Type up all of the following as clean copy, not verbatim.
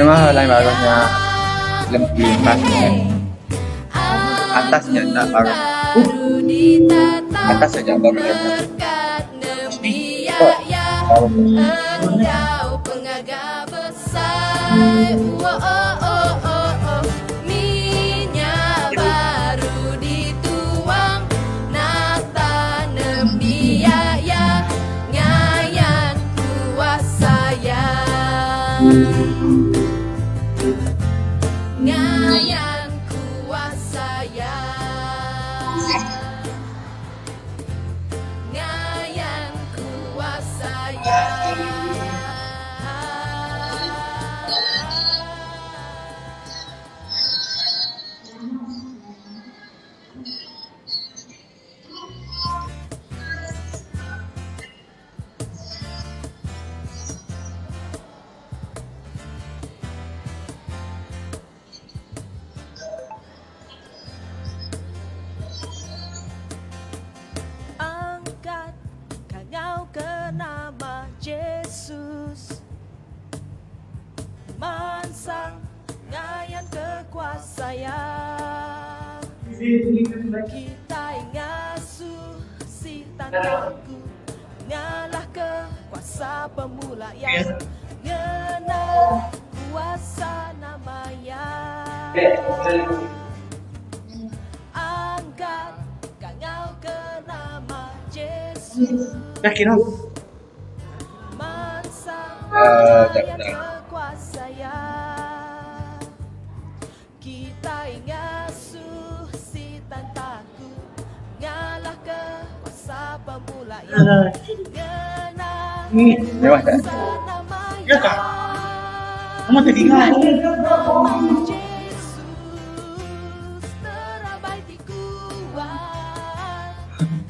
Nama line baruh nya limpas nya. Atas nya enda baruh. Atas aja baruh nya. Baruh. Angkat kangau ke nama Jesus Mansang ngayan ke kuasa Iya Kitai ngasuh sitan takut Ngalah ke kuasa pemula Iya Ngena kuasa nama Iya Angkat kangau ke nama Jesus Dah kira. Mansang Uh, jap, ngayan jap. ke kuasa Iya Kitai ngasuh sitan takut Ngalah ke kuasa pemula Iya Ngena Mewah tak? kuasa nama Ya Iya kah? Nama tertinggal. Nama Jesus terabai ti kuat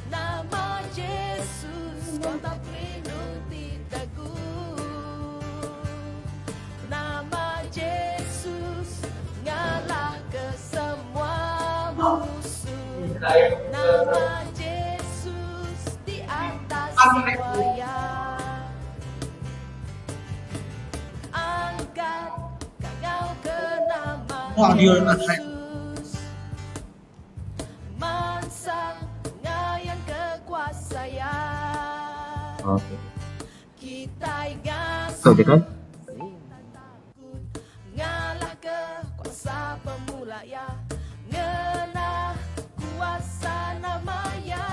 Nama Jesus kota pelindung ti teguh Nama Jesus ngalah ke semua musuh Nama Jesus di atas semua ya Angkat kangau ke nama Wah, dia nak hype. Jesus Mansang ngayan ke kuasa Iya Okay. Kitai So, ngasuh dia kan? sitan takut Ngalah ke kuasa pemula Iya Ngena kuasa nama Iya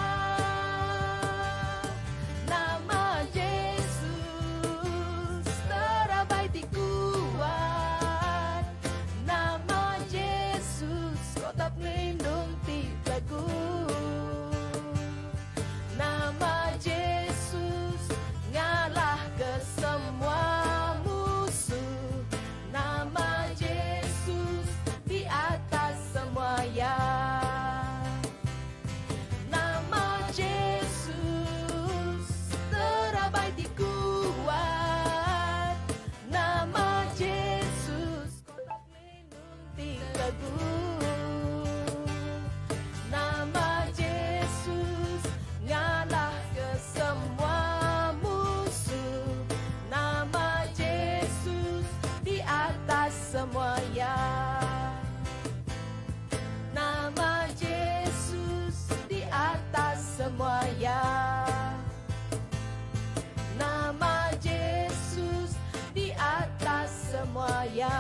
Nama Jesus terabai ti kuat Nama Jesus kota pelindung ti teguh Nama Jesus ngalah ke semua musuh Nama Jesus di atas semua ya Nama Jesus terabai ti kuat Nama Jesus kota pelindung ti teguh Nama Jesus ngalah ke semua musuh Nama Jesus di atas semua ya Nama Jesus di atas semua ya Nama Jesus di atas semua ya.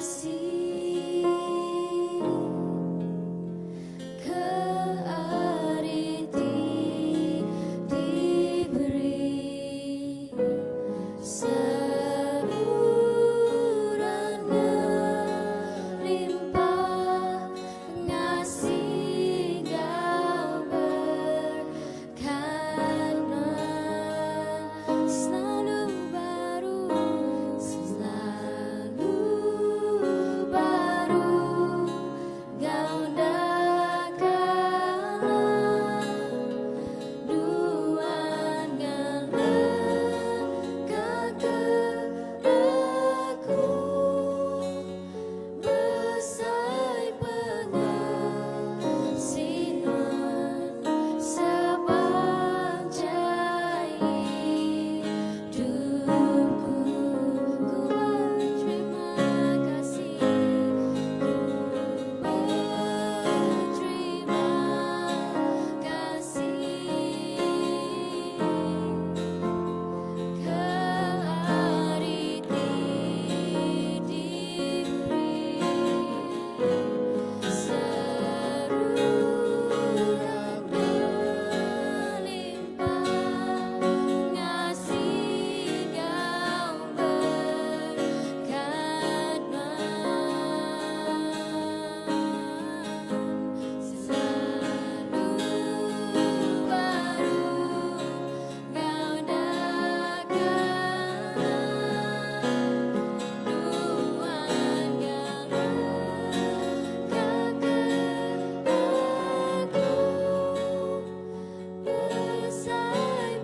Kasih ke ari ti diberi seruran ngelimpah ngasih enggau berkat nuan selalu baru selalu baru enggau enda kala nuan ngelengka ke aku Besai pengasih nuan sepanjai hidupku. Ku berterima kasih, ku berterima kasih. Ke ari ti diberi seruran ngelimpah ngasih enggau berkat nuan selalu baru enggau enda kala nuan ngelengka ke aku besai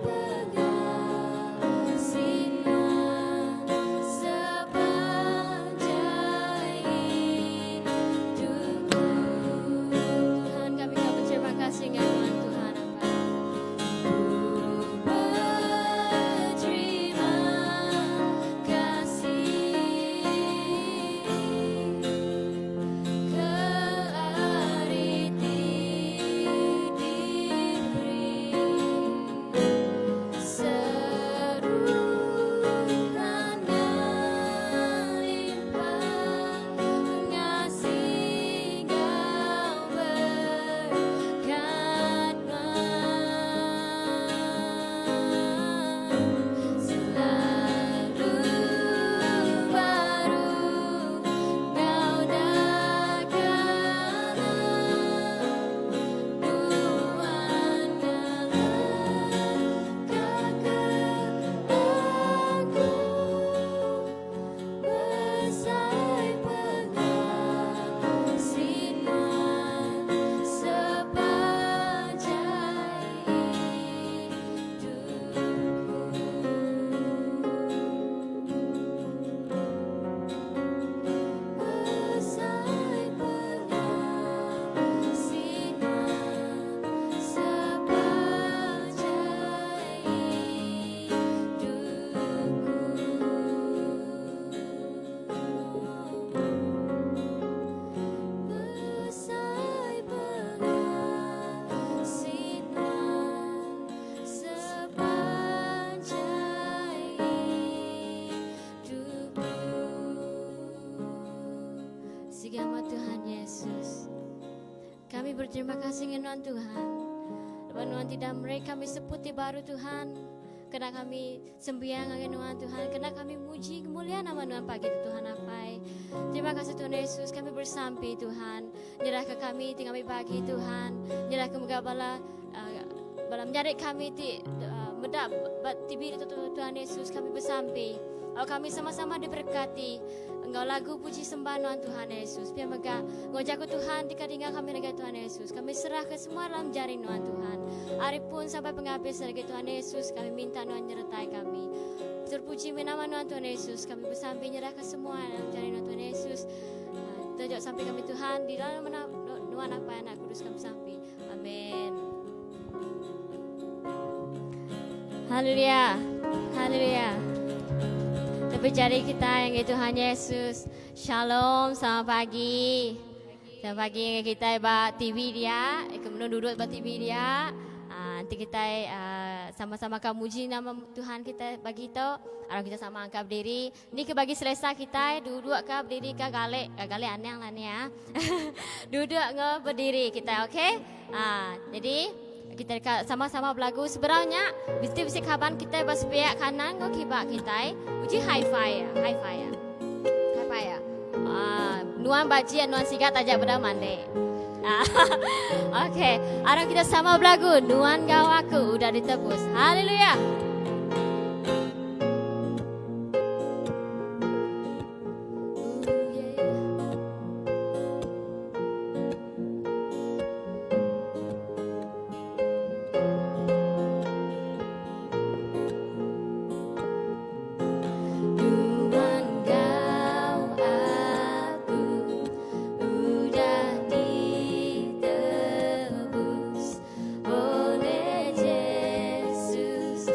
pengasih nuan sepanjai hidupku. Tuhan kami kau berterima kasih dengan Tuhan Tuhan apa. Ku berterima kasih ke ari ti diberi seruran ngelimpah ngasih enggau berkat nuan selalu baru enggau enda kala nuan ngelengka ke aku besai pengasih nuan sepanjai hidupku. Besai pengasih nuan sepanjai hidupku. Besai pengasih nuan sepanjai hidupku. Sigama Tuhan Yesus. Kami berterima kasih dengan Tuhan. Lepas Tuhan tidak mereka kami seputi baru Tuhan. Kena kami sembiang dengan Tuhan Tuhan. Kena kami muji kemuliaan nama Tuhan pagi itu Tuhan apai. Terima kasih Tuhan Yesus. Kami bersampi Tuhan. Nyerah ke kami tinggal kami pagi Tuhan. Nyerah ke muka bala uh, bala menyari kami ti uh, medak TV itu Tuhan Yesus kami bersampi. Oh, kami sama-sama diberkati Enggau lagu puji sembah nuan Tuhan Yesus. Pia mega enggau jaku Tuhan ti kadinga kami ngagai Tuhan Yesus. Kami serah ke semua dalam jari nuan Tuhan. Ari pun sampai pengabis ngagai Tuhan Yesus kami minta nuan nyertai kami. Terpuji meh nama nuan Tuhan Yesus. Kami besampi nyerah ke semua dalam jari nuan Tuhan Yesus. Ah, Tujuk sampi kami Tuhan di dalam nama nuan Apai Anak Kudus kami sampi. Amin. Haleluya. Haleluya. Lebih jari kita yang Tuhan Yesus. Shalom, selamat pagi. Selamat pagi yang kita ba TV dia. Kemudian duduk ba TV dia. Uh, nanti kita uh, sama-sama ka muji nama Tuhan kita bagi tu. Aram kita sama angkat berdiri. Ni ke bagi selesa kita duduk ka berdiri ka galik. Ka galik anang lah ni ya. duduk nge berdiri kita okey. Ha, jadi kita dekat sama-sama berlagu sebenarnya mesti bisi kaban kita ba sepiak kanan ngau kiba kita. Uji high five ya, high five ya. High five ya. Ah, nuan baji nuan sigat aja beda mande. Ah, Okey, aram kita sama berlagu Nuan Gau Aku Udah Ditebus. Haleluya. Nuan gau aku udah ditebus oleh Yesus.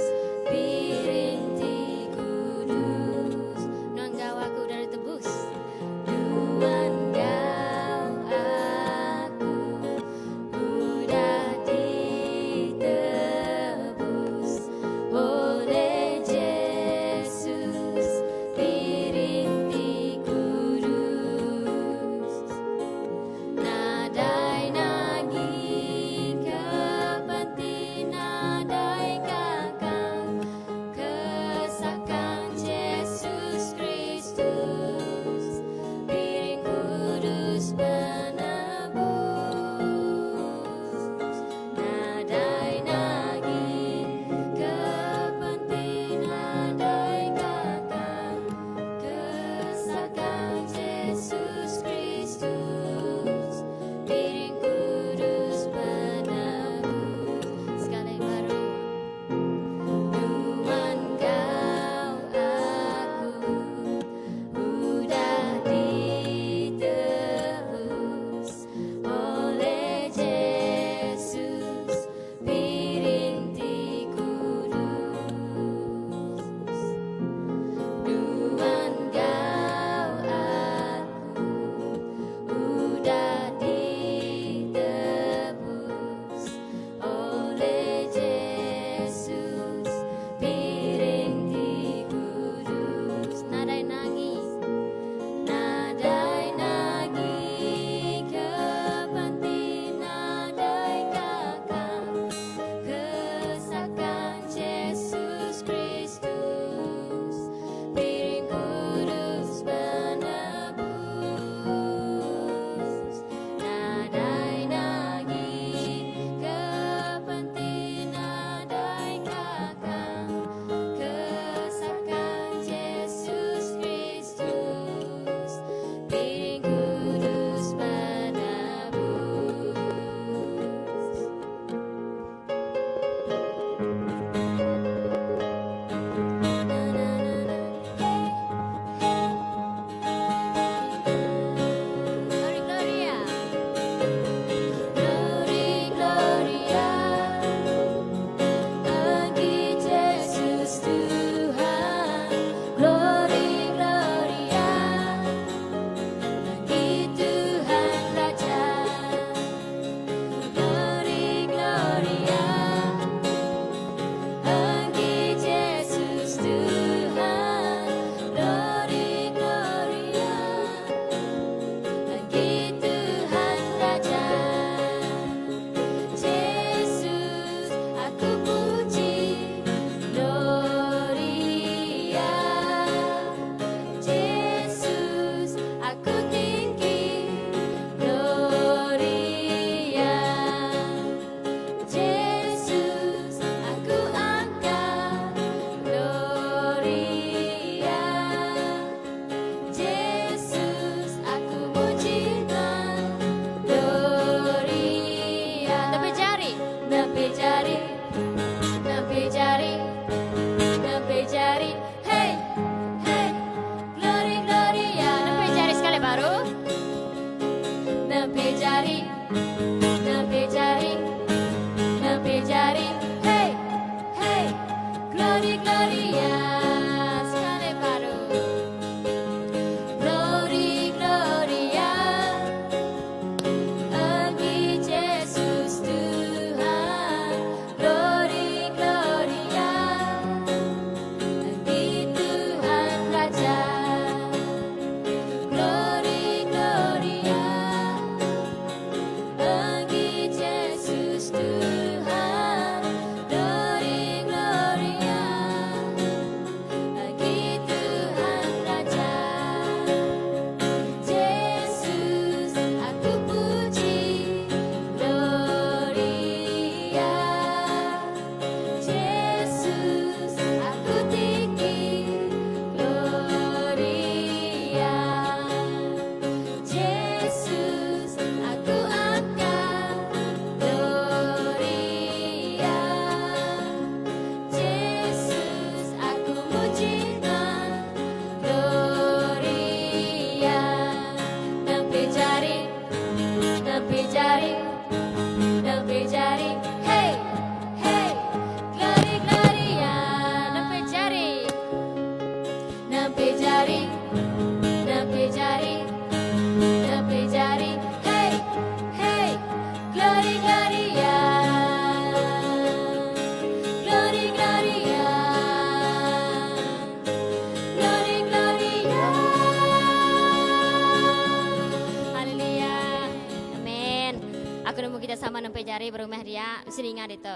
Aku nemu kita sama nempai jari berumah dia bisi ninga ditu.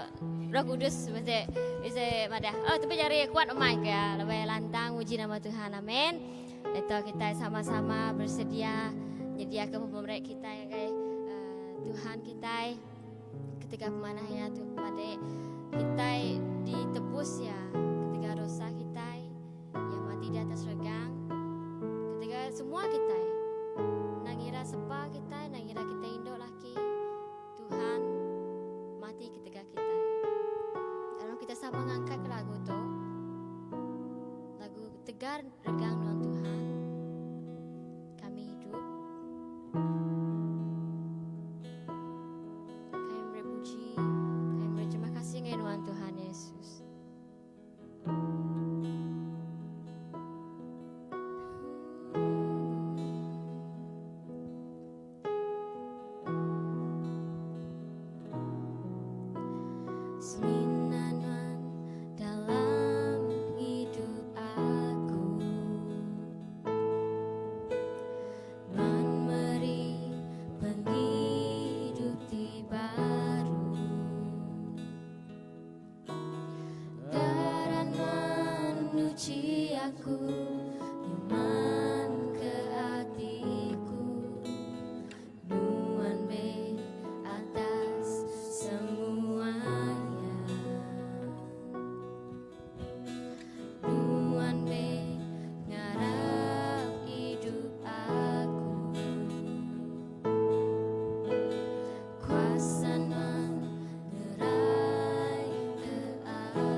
Roh Kudus bisi bisi madah. Oh tempai jari kuat amai ke ya. Lebih lantang muji nama Tuhan. Amin. Itu kita sama-sama bersedia nyediaka pemeri kita ngagai uh, Tuhan kita ketika pemanah ya tu pada kita ditebus ya ketika dosa kita ya mati di atas regang ketika semua kita enda ngira sepa kita enda ngira kita indu laki Tuhan mati ketika kita lalu kita sama ngangkat ke lagu tu lagu tegar regang nuan Tuhan kami hidup kami beri puji kami beri terima kasih ngagai nuan Tuhan Yesus. Semina nuan dalam hidup aku Nuan meri penghidup ti baru Darah nuan nyuci aku Nyuman ke atiku Nuan be atas semuanya Nuan be ngarap hidup aku Kuasa nuan ngerai ke aku.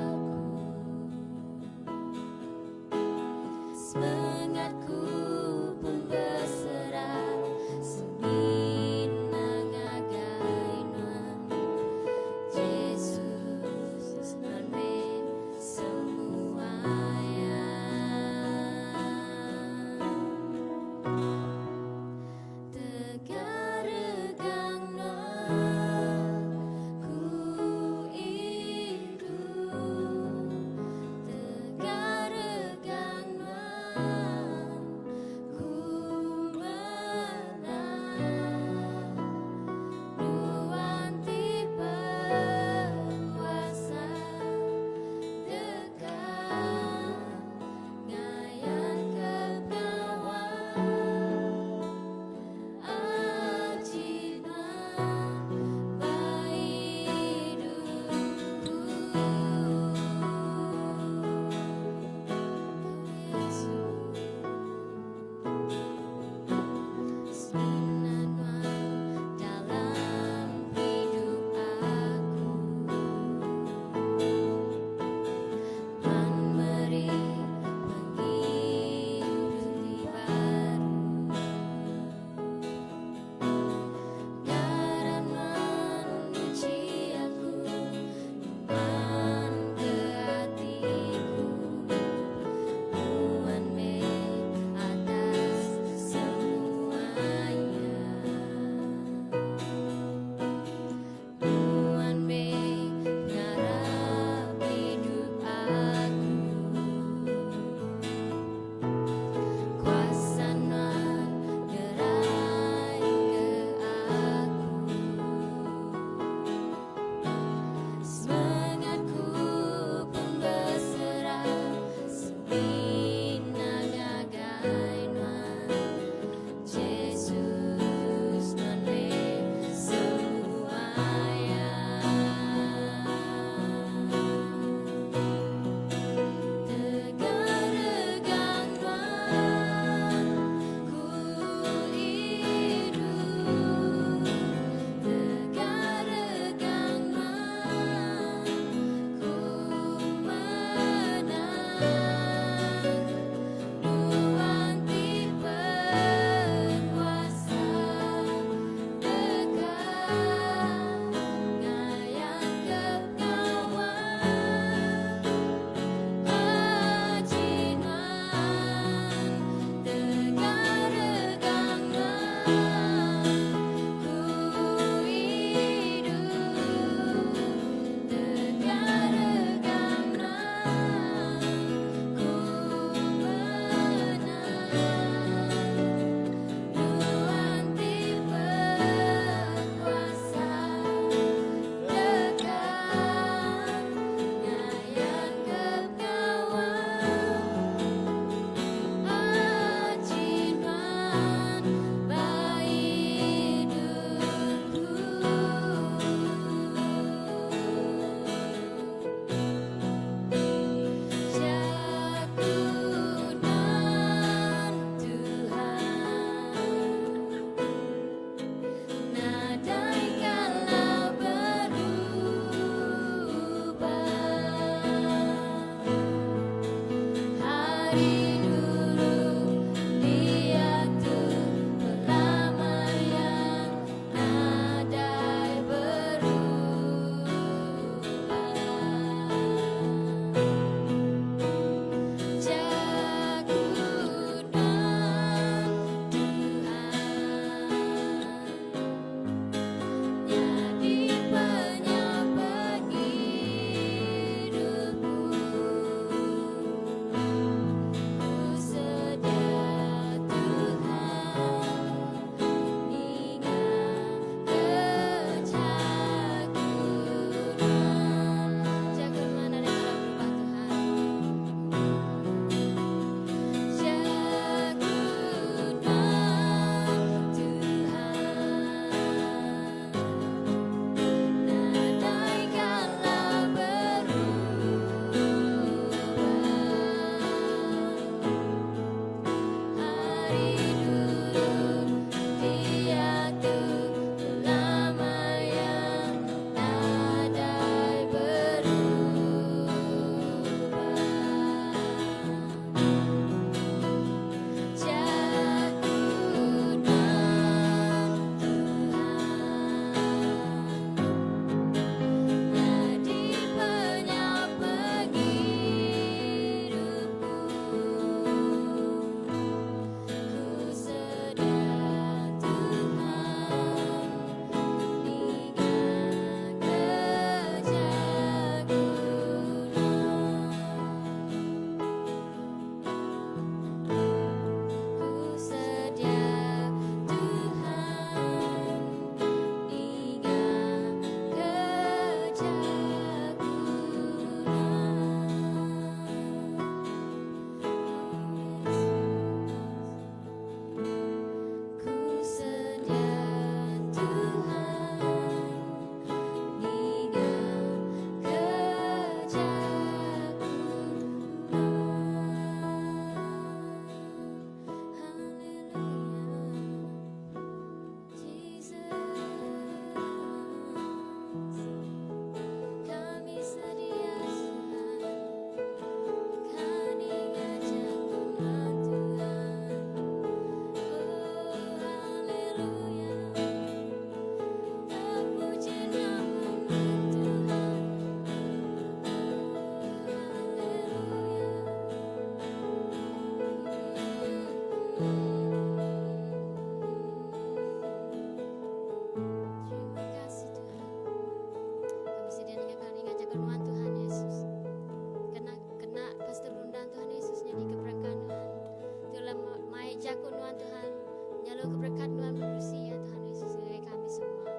Lalu ke berkat Nuan berusi ya Tuhan Yesus ngagai kami semua.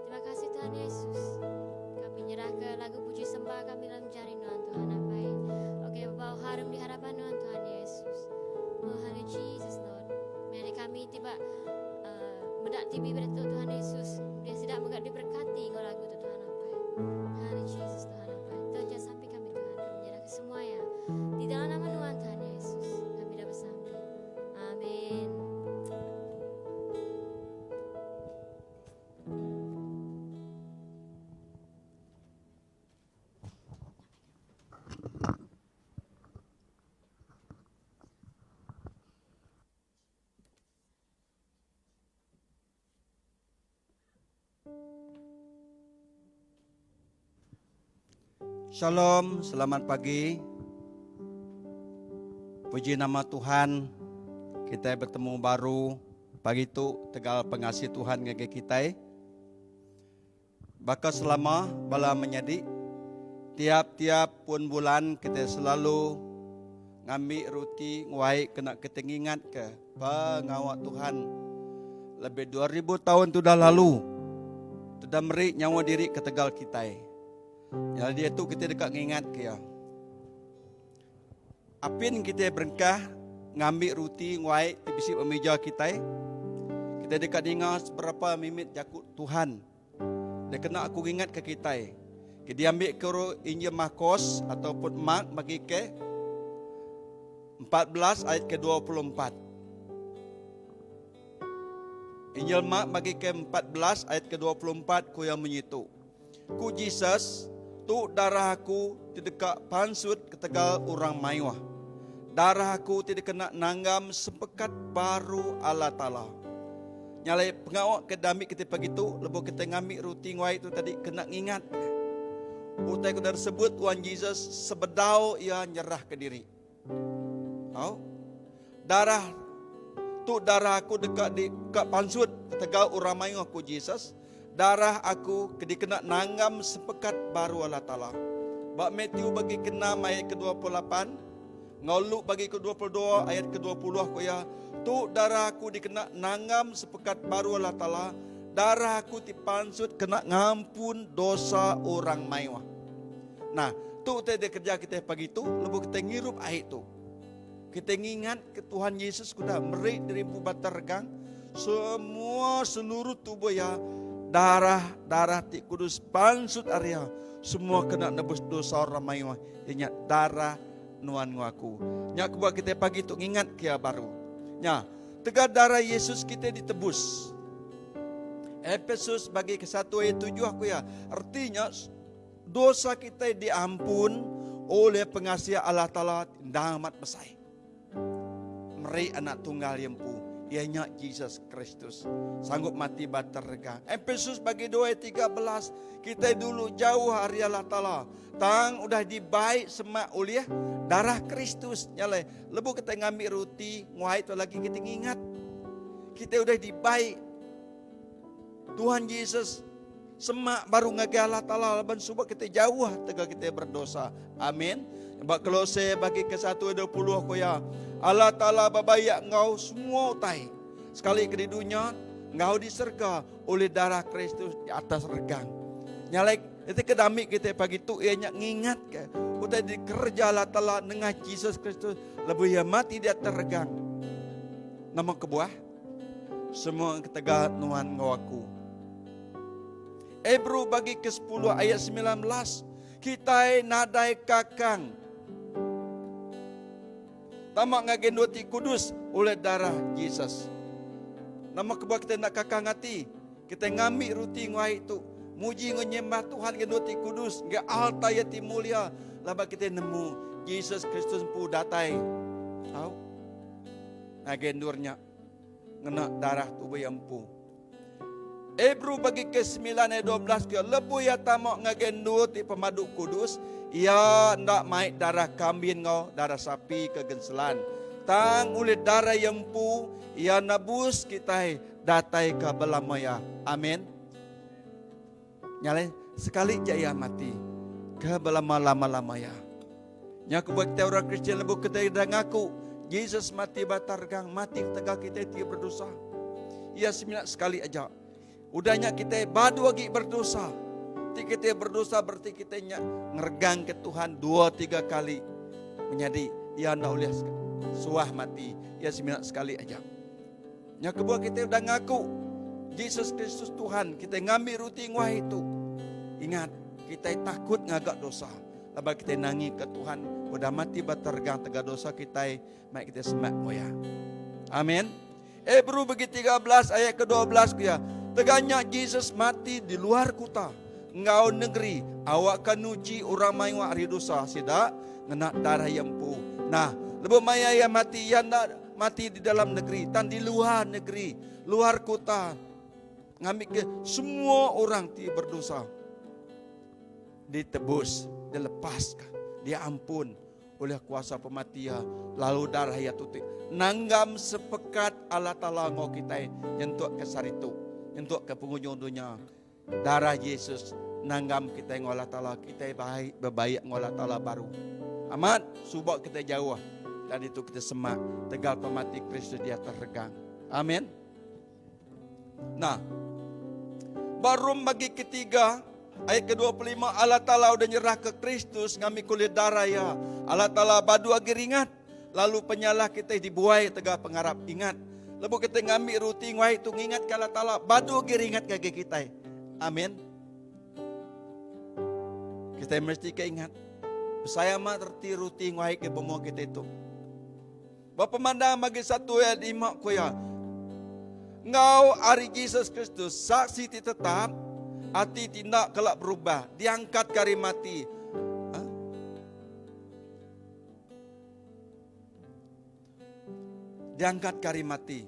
Terima kasih Tuhan Yesus. Kami nyerah ke lagu puji sembah kami dalam jari Nuan Tuhan Apai. Oke, bau harum di hadapan Nuan Tuhan Yesus. Oh, hallelujah Jesus Lord. Mari kami tiba uh, medak TV berita Tuhan Yesus. Dia tidak megak diberkati ngau lagu tu Tuhan Apai. Hallelujah Jesus Tuhan Apai. Tuhan sampai kami Tuhan. Kami menyerah ke semua ya. Di dalam nama Tuhan Tuhan Yesus. Kami dah bersambi. Amin. Shalom, selamat pagi. Puji nama Tuhan, kita bertemu baru pagi tu tegal pengasih Tuhan ngagai kita. Baka selama bala menyadi, tiap-tiap pun bulan kita selalu ngambi ruti nguai kena kita ngingat ke pengawa Tuhan. Lebih 2000 tahun tu dah lalu, tu dah meri nyawa diri ke tegal kita. Jadi dia tu kita dekat ngingat ke ya. Apin kita berengkah ngambil ruti nguai ti bisi ba meja kitai. Kita deka ninga seberapa mimit jaku Tuhan. Dia kena aku ngingat ke kitai. Ke diambil ke Injil Markus ataupun Mark bagi ke 14 ayat ke 24. Injil Mark bagi ke 14 ayat ke 24 ku yang menyitu. Ku Jesus, Tu darah aku ti deka pansut ketegal orang mayuh. Darah aku ti dikena nanggam sempekat baru Allah Taala. Nya alai pengawa ke diambi kitai pagi tu lebuh kitai ngambi ruti enggau ai tu tadi kena ngingat utai ke udah disebut Tuhan Jesus sebedau iya nyerahka diri. Au. Darah tu darah aku deka di ka pansut ketegal orang mayuh ku Jesus. Darah aku ke dikena nanggam sempekat baru Allah Taala. Ba Matthew bagi ke-6 ayat ke-28 enggau Luke bagi ke-22 ayat ke-20 ku iya, tu darah aku dikena nanggam sempekat baru Allah Taala, darah aku ti pansut kena ngampun dosa orang mayuh. Nah, tu utai dikereja kitai pagi tu lebuh kitai ngirup ai tu. Kitai ngingat ke Tuhan Yesus udah meri diri empu batang regang semua seluruh tubuh iya darah darah ti kudus pansut ari iya semua kena nebus dosa orang mayuh iya nya darah nuan enggau aku. Nya kebuah kitai pagi tu ngingat ke iya baru. Nya, tegal darah Yesus kitai ditebus. Efesus bagi ke satu ayat tujuh aku ya. Artinya Dosa kitai diampun oleh pengasih Allah Taala endang amat besai. Meri anak tunggal iya empu, iya nya Jesus Kristus. Sanggup mati ba terega. Efesus bagi 2 ayat 13, kitai dulu jauh ari Allah Taala, tang udah dibai semak ulih darah Kristus. Nya alai, lebuh kitai ngambi ruti nguai tu lagi kitai ngingat kitai udah dibai Tuhan Jesus semak baru ngagai Allah Taala laban suba kita jauh tegal kita berdosa. Amin. Ba Kolose bagi ke 1 20 ko ya. Allah Taala bebayak enggau semua utai. Sekali ke di dunya enggau di serga oleh darah Kristus di atas regang. Nyalai itu ke dami kita pagi tu ia nya ngingat ke utai dikerja Allah Taala nengah Jesus Kristus lebuh ia mati di atas regang. Nama kebuah? Semua ketegal nuan enggau aku. Hebrew bagi ke 10 ayat 19. Kitai nadai kakang. Tama ngagai endur ti kudus oleh darah Jesus. Nama kebuah kita enda kakang ati? Kita ngambi ruti enggau ai tu. Muji enggau nyembah Tuhan ngagai endur ti kudus, ngagai altar iya ti mulia. Laban kita nemu Jesus Kristus empu datai. Au. Ngagai endur nya ngena darah tubuh iya empu. Hebrew bagi ke 9 ayat 12 ke lebuh iya tama ngagai endur ti pemadu kudus, iya enda mai darah kambin enggau darah sapi ke genselan. Tang ulih darah iya empu, iya nebus kitai datai ke belama iya. Amin. Nya alai sekali ja iya mati ke belama-lama-lama iya. Nya kebuah kitai orang Kristian lebuh kitai udah ngaku Jesus mati ba regang, mati ketegal kitai ti berdosa. Iya semina sekali aja. Udah nya kitai badu agi berdosa. Ti kitai berdosa berarti kitai nya ngeregang ke Tuhan dua tiga kali. Menyadi iya enda ulih suah mati. Iya semina sekali aja. Nya kebuah kitai udah ngaku Jesus Kristus Tuhan, kitai ngambi ruti nguah itu. Ingat, kitai takut ngaga dosa. Laban kitai nangi ke Tuhan udah mati ba tergang tegal dosa kitai, mai kitai semak enggau iya. Amin. Hebrew bagi 13 ayat ke-12 ku iya, Tegal nya Jesus mati di luar kuta enggau negeri awakka nuchi orang mayuh ari dosa sida ngena darah iya empu. Nah, lebuh maya iya mati, iya enda mati di dalam negeri tang di luar negeri, luar kuta ngambika semua orang ti berdosa ditebus, dilepaska, diampun oleh kuasa pemati iya lalu darah iya tu ti nanggam sepekat Allah Taala enggau kitai nyentuk ke sehari tu, nyentuk ke pengujung dunya. Darah Jesus nanggam kitai enggau Allah Taala, kitai baik bebaik enggau Allah Taala baru. Amat, suba kitai jauh, dan itu kita semak tegal pemati Kristus di atas regang. Amin. Nah, baru bagi ketiga, ayat ke-25, Allah Ta'ala udah nyerah ke Kristus ngambi kulit darah ya. Allah Ta'ala badu agi ringat, lalu penyalah kita dibuai tegal pengarap. Ingat, lebuh kita ngambi ruti nguai itu ngingat ke Allah Ta'ala, badu agi ringat ke agi kita. Amin. Kita mesti ke ingat. Saya amat reti ruti nguai ke bemua kita itu. Ba pemandang bagi satu ayat lima ku iya, Enggau ari Jesus Kristus, saksi ti tetap, ati ti enda kala berubah, diangkatka ari mati. Ha? Diangkatka ari mati.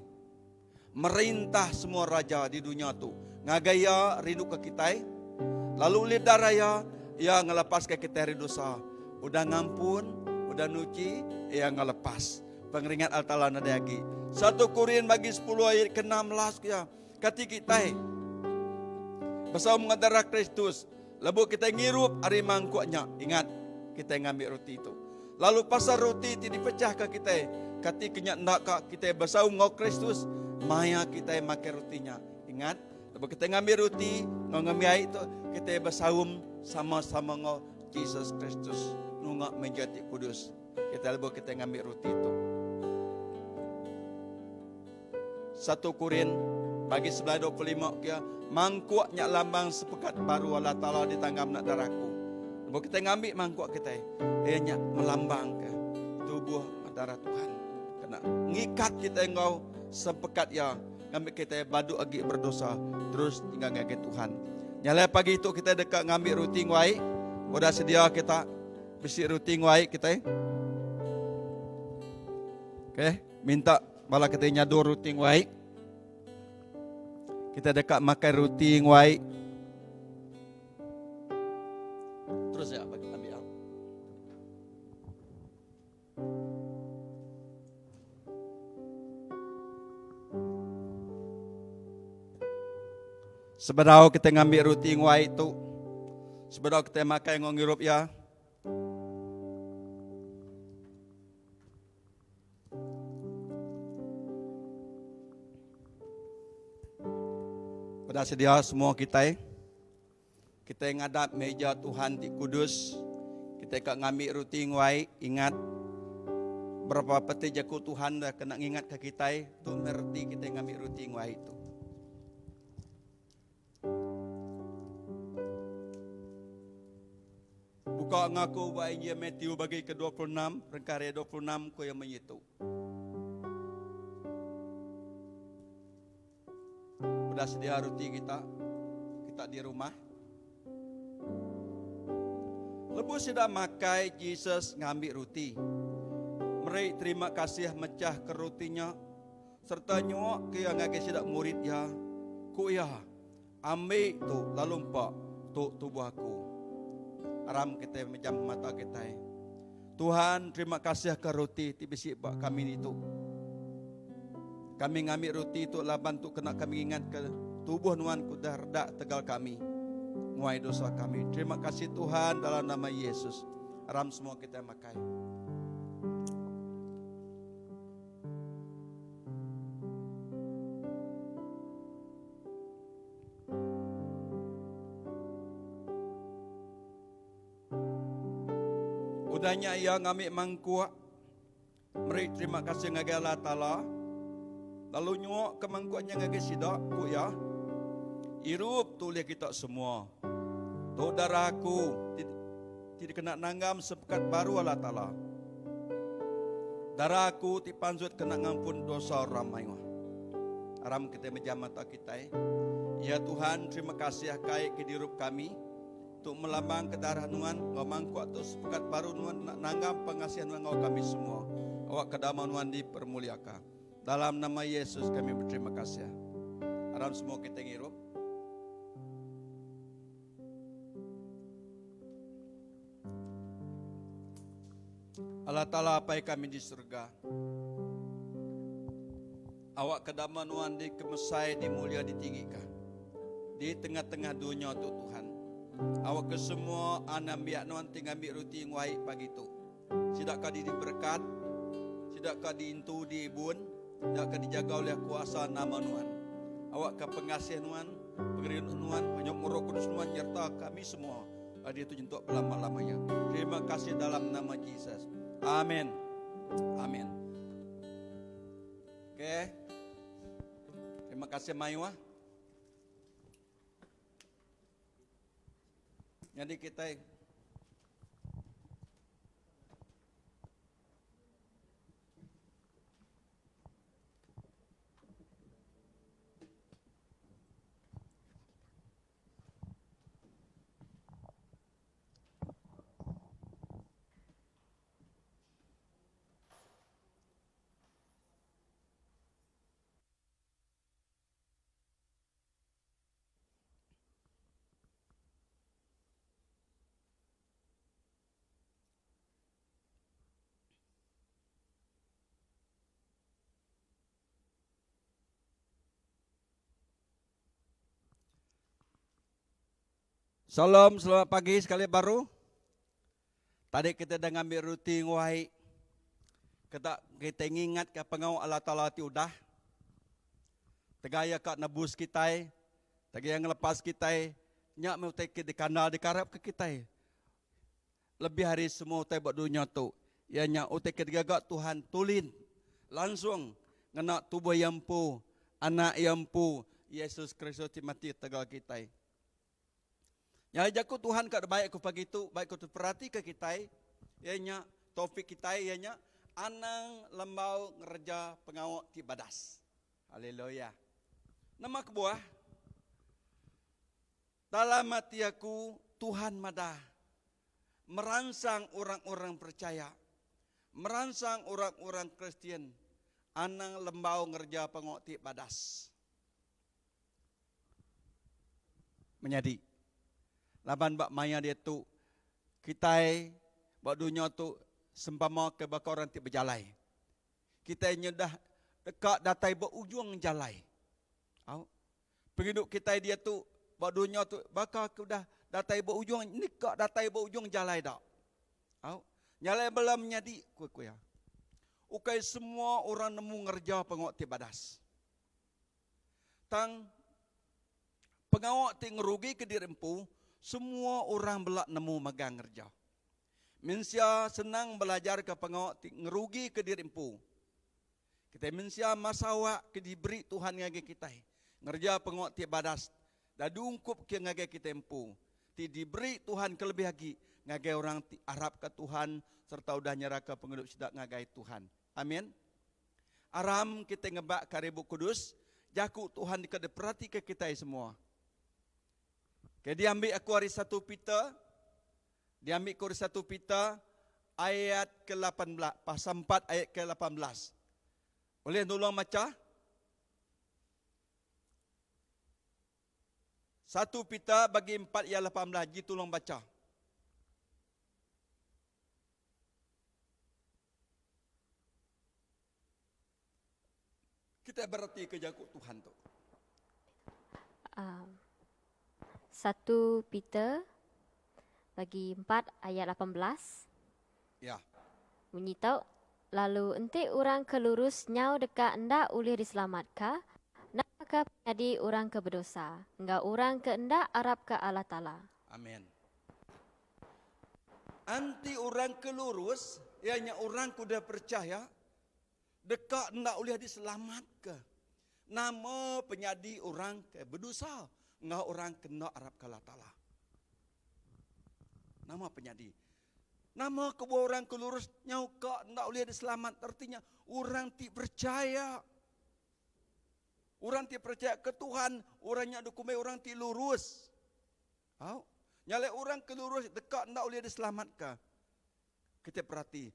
Merintah semua raja di dunya tu. Ngagai iya rinduka kitai, lalu ulih darah iya, iya ngelepaska kitai ari dosa. Udah ngampun, udah nuchi, iya ngelepas. Pengeringat Allah Taala nadai agi. Satu Korin bagi 10 ayat ke-16 ku iya, Kati kitai besaum enggau darah Kristus lebuh kitai ngirup ari mangkuk nya, ingat, kitai ngambi roti tu. Lalu pasal roti ti dipechahka kitai, kati ke nya enda ka kitai besaum enggau Kristus maya kitai makai roti nya? Ingat, lebuh kitai ngambi roti enggau ngambi ai tu, kitai besaum sama-sama enggau Jesus Kristus nunga meja ti kudus kitai lebuh kitai ngambi roti tu. Satu Korin bagi sebelah 25 kia, mangkuk nya lambang sepekat baru Allah Taala ditanggam nak darah aku. Lebuh kita ngambi mangkuk kita, ia nya melambang ke tubuh darah Tuhan. Kena ngikat kita enggau sempekat ia, ngambi kita badu agi berdosa, terus tinggal ngagai Tuhan. Nyalai pagi itu kita deka ngambi ruti nguai, udah sedia kita bisi ruti nguai kita. Okay, minta Bala kitai nyadur ruti nguai. Kita deka makai ruti nguai. Terus ya bagi ambil. Sebedau kita ngambil ruti nguai tu, sebedau kita makai ngau ngirup ya, Udah sedia semua kitai. Kitai ngadap meja Tuhan ti kudus. Kitai ka ngambi ruti nguai ingat berapa peti jaku Tuhan dah kena ngingat ke kitai tu meh reti kitai ngambi ruti nguai tu. Buka ngaku ba Injil Matthew bagi ke-26, rengkah ari 26 ku iya munyi tu. Udah sedia ruti kita, kita di rumah. Lebuh sida makai, Jesus ngambi ruti. Meri terima kasih mechah ke ruti nya sereta nyuak ke iya ngagai sida murid iya. Ku iya, Ambi tu lalu empa tu tubuh aku. Aram kitai mejam mata kitai. Tuhan, terima kasih ke roti ti bisi ba kami ditu. Kami ngambi roti tu laban tu kena kami ingat ke tubuh nuan ke udah redak tegal kami. Muai dosa kami. Terima kasih Tuhan dalam nama Yesus. Aram semua kitai makai. Udah nya iya ngambi mangkuk, meri terima kasih ngagai Allah Taala, lalu nyuaka mangkuk nya ngagai sida, ku iya, Irup tu ulih kita semua. Tu darah aku ti, ti dikena nanggam sempekat baru Allah Taala. Darah aku ti pansut kena ngampun dosa orang mayuh. Aram kitai mejam mata kitai. Ya Tuhan, terima kasih kai ke dirup kami. Tu melambang ke darah nuan enggau mangkuk tu sepekat baru nuan enda nanggam pengasih nuan enggau kami semua. Awak ke dama nuan dipermuliaka. Dalam nama Yesus kami berterima kasih. Aram semua kita ngirup. Allah Ta'ala Apai kami di surga. Awak ke dama nuan di kemesai di mulia ditinggika. Di tengah-tengah dunya tu Tuhan. Awak ke semua anak biak nuan ti ngambi ruti nguai pagi tu. Sida ka diri berkat, sida ka diintu diibun, sida ka dijaga oleh kuasa nama nuan. Awak ke pengasih nuan, pengerindu nuan, penyok Roh Kudus nuan nyerta kami semua. Adi tu nyentuk belama-lamanya. Terima kasih dalam nama Jesus. Amin. Amin. Okey. Terima kasih mayuh. Jadi kita Salam, selamat pagi sekali baru. Tadi kita dah ngambil ruti nguai. Kita kita ngingat ke pengau Allah Taala ti udah. Tegaya ka nebus kitai, tegaya ngelepas kitai, nya meh utai ke dikandal dikarap ke kitai. Lebih ari semua utai ba dunya tu, iya nya utai ke digaga Tuhan tulin langsung ngena tubuh Iya empu, Anak Iya empu, Yesus Kristus ti mati ketegal kitai. Nya alai jaku Tuhan ka dibai aku pagi tu, bai ku peratika kitai, iya nya topik kitai iya nya anang lembau ngereja pengawa ti badas. Haleluya. Nama kebuah? Dalam ati aku, Tuhan madah, meransang orang-orang percaya, meransang orang-orang Kristian anang lembau ngereja pengawa ti badas. Menyadi, laban ba maya diatu kitai ba dunya tu sempama ke baka orang ti bejalai. Kitai nyedah deka datai ba ujung jalai. Au. Pengidup kitai diatu ba dunya tu baka ke udah datai ba ujung nika datai ba ujung jalai da. Au. Nyalai bala menyadi ku ku iya. Ukai semua orang nemu ngereja pengawa ti badas. Tang pengawa ti ngerugika diri empu semua orang bela nemu megang ngereja. Mensia senang belajarka pengawa ti ngerugika diri empu. Kitai mensia masa awak ke diberi Tuhan ngagai kitai ngereja pengawa ti badas dan diungkupka ngagai kitai empu ti diberi Tuhan kelebih agi ngagai orang ti arapka Tuhan sereta udah nyerahka pengidup sida ngagai Tuhan. Amin. Aram kitai ngebakka ari Bup Kudus, jaku Tuhan deka diperatika kitai semua. Ke diambi aku ari satu Peter Diambi ku satu Peter ayat ke 18, pasal 4 ayat ke 18. Boleh nulung maca? 1 Peter bagi 4 ayat 18, ji tolong baca. Kita berati ke jaku Tuhan tu. Um, 1 Peter bagi 4 ayat 18. Ya. Munyi tau, lalu enti orang ke lurus nyau deka enda ulih diselamatka, naka penyadi orang ke bedosa, enggau orang ke enda arapka Allah Taala. Amin. Anti orang ke lurus, iya nya orang ke udah percaya, deka enda ulih diselamatka. Nama penyadi orang ke bedosa enggau orang ke enda arapka Allah Taala? Nama penyadi? Nama kebuah orang ke lurus nyau ka enda ulih diselamat? Reti nya orang ti percaya. Orang ti percaya ke Tuhan, orang nya dikumbai orang ti lurus. Au. Nya alai orang ke lurus deka enda ulih diselamatka. Kitai perati,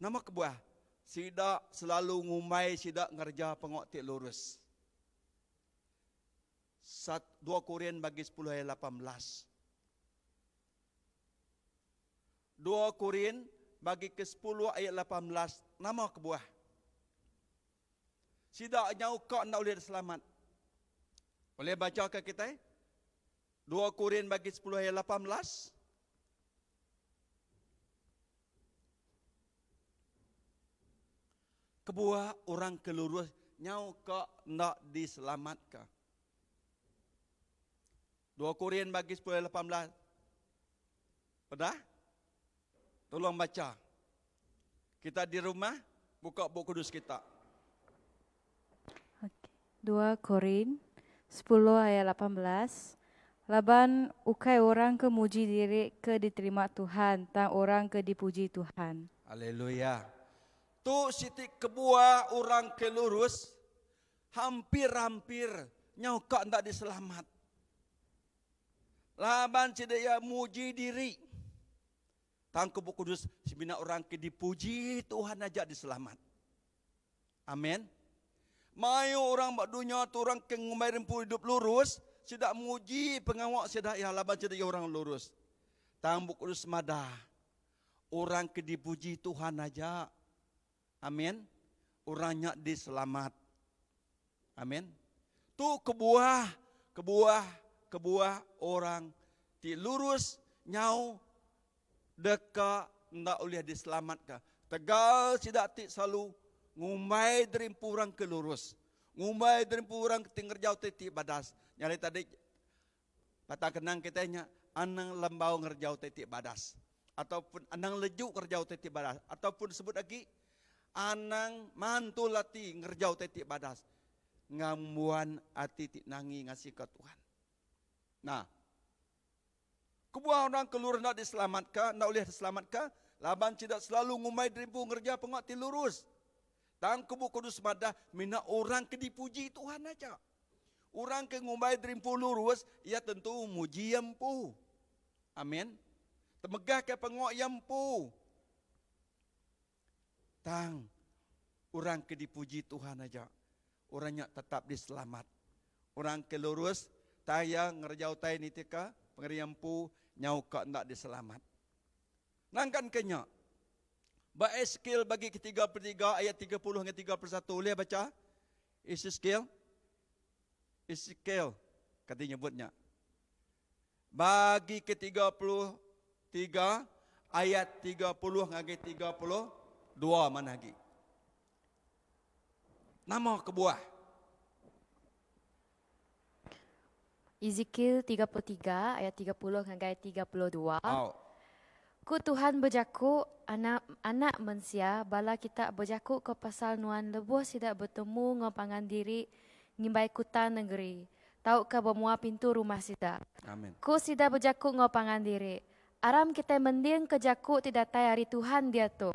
nama kebuah sida selalu ngumbai sida ngereja pengawa ti lurus. Sat, dua Korin bagi sepuluh ayat 18. Dua Korin bagi ke sepuluh ayat 18, nama kebuah? Sida nyau ka enda ulih diselamat. Ulih bacha ke kitai? Dua Korin bagi sepuluh ayat 18. Kebuah orang ke lurus nyau ka enda diselamatka. Dua Korin bagi sepuluh ayat 18. Peda? Tolong bacha. Kita di rumah, buka Bup Kudus kita. Okey. Dua Korin sepuluh ayat 18 Laban ukai orang ke muji diri ke diterima Tuhan, tang orang ke dipuji Tuhan. Haleluya. Tu siti kebuah orang ke lurus hampir-hampir nyau ka enda diselamat. Laban sida iya muji diri. Tang ku Bup Kudus, semina orang ke dipuji Tuhan aja diselamat. Amen. Mayuh orang ba dunya tu orang ke ngumbai rempu idup lurus, sida muji pengawa sida iya laban sida iya orang lurus. Tang Bup Kudus madah, orang ke dipuji Tuhan aja. Amen. Orang nya diselamat. Amen. Tu kebuah, kebuah, kebuah orang ti lurus nyau deka enda ulih diselamatka. Tegal sida ti selalu ngumbai diri empu orang ke lurus. Ngumbai diri empu orang ti ngereja utai ti badas. Nya alai tadi Patah kenang kitai nya anang lembau ngereja utai ti badas ataupun anang leju ngereja utai ti badas ataupun sebut agi anang mantul ati ngereja utai ti badas ngambuan ati ti nangi ngasika Tuhan. Nah, kebuah orang ke lurus enda diselamatka, enda ulih diselamatka laban sida selalu ngumbai diri empu ngereja pengawa ti lurus. Tang ku Bup Kudus madah mina orang ke dipuji Tuhan aja. Orang ke ngumbai diri empu lurus, iya tentu muji iya empu. Amin. Temegahka pengawa iya empu. Tang, orang ke dipuji Tuhan aja, orang nya tetap diselamat. Orang ke lurus, tang iya ngereja utai nitihka pengering iya empu, nyau ka enda diselamat. Nangkan ke nya, ba Eskiel bagi ke-33 ayat 30 hingga 31, ulih bacha? Ezekiel, Ezekiel kati nyebut nya. Bagi ke-33 ayat 30 ngagai 32 mana agi. Nama kebuah? Ezekiel 33 ayat 30 ngagai 32. Au. Ku Tuhan bejaku, Anak, anak mensia, bala kita bejaku ke pasal nuan lebuh sida betemu enggau pangan diri ngimbai kuta nengeri, tauka ba mua pintu rumah sida. Amin. Ku sida bejaku enggau pangan diri, Aram kitai mendingka jaku ti datai ari Tuhan diatu.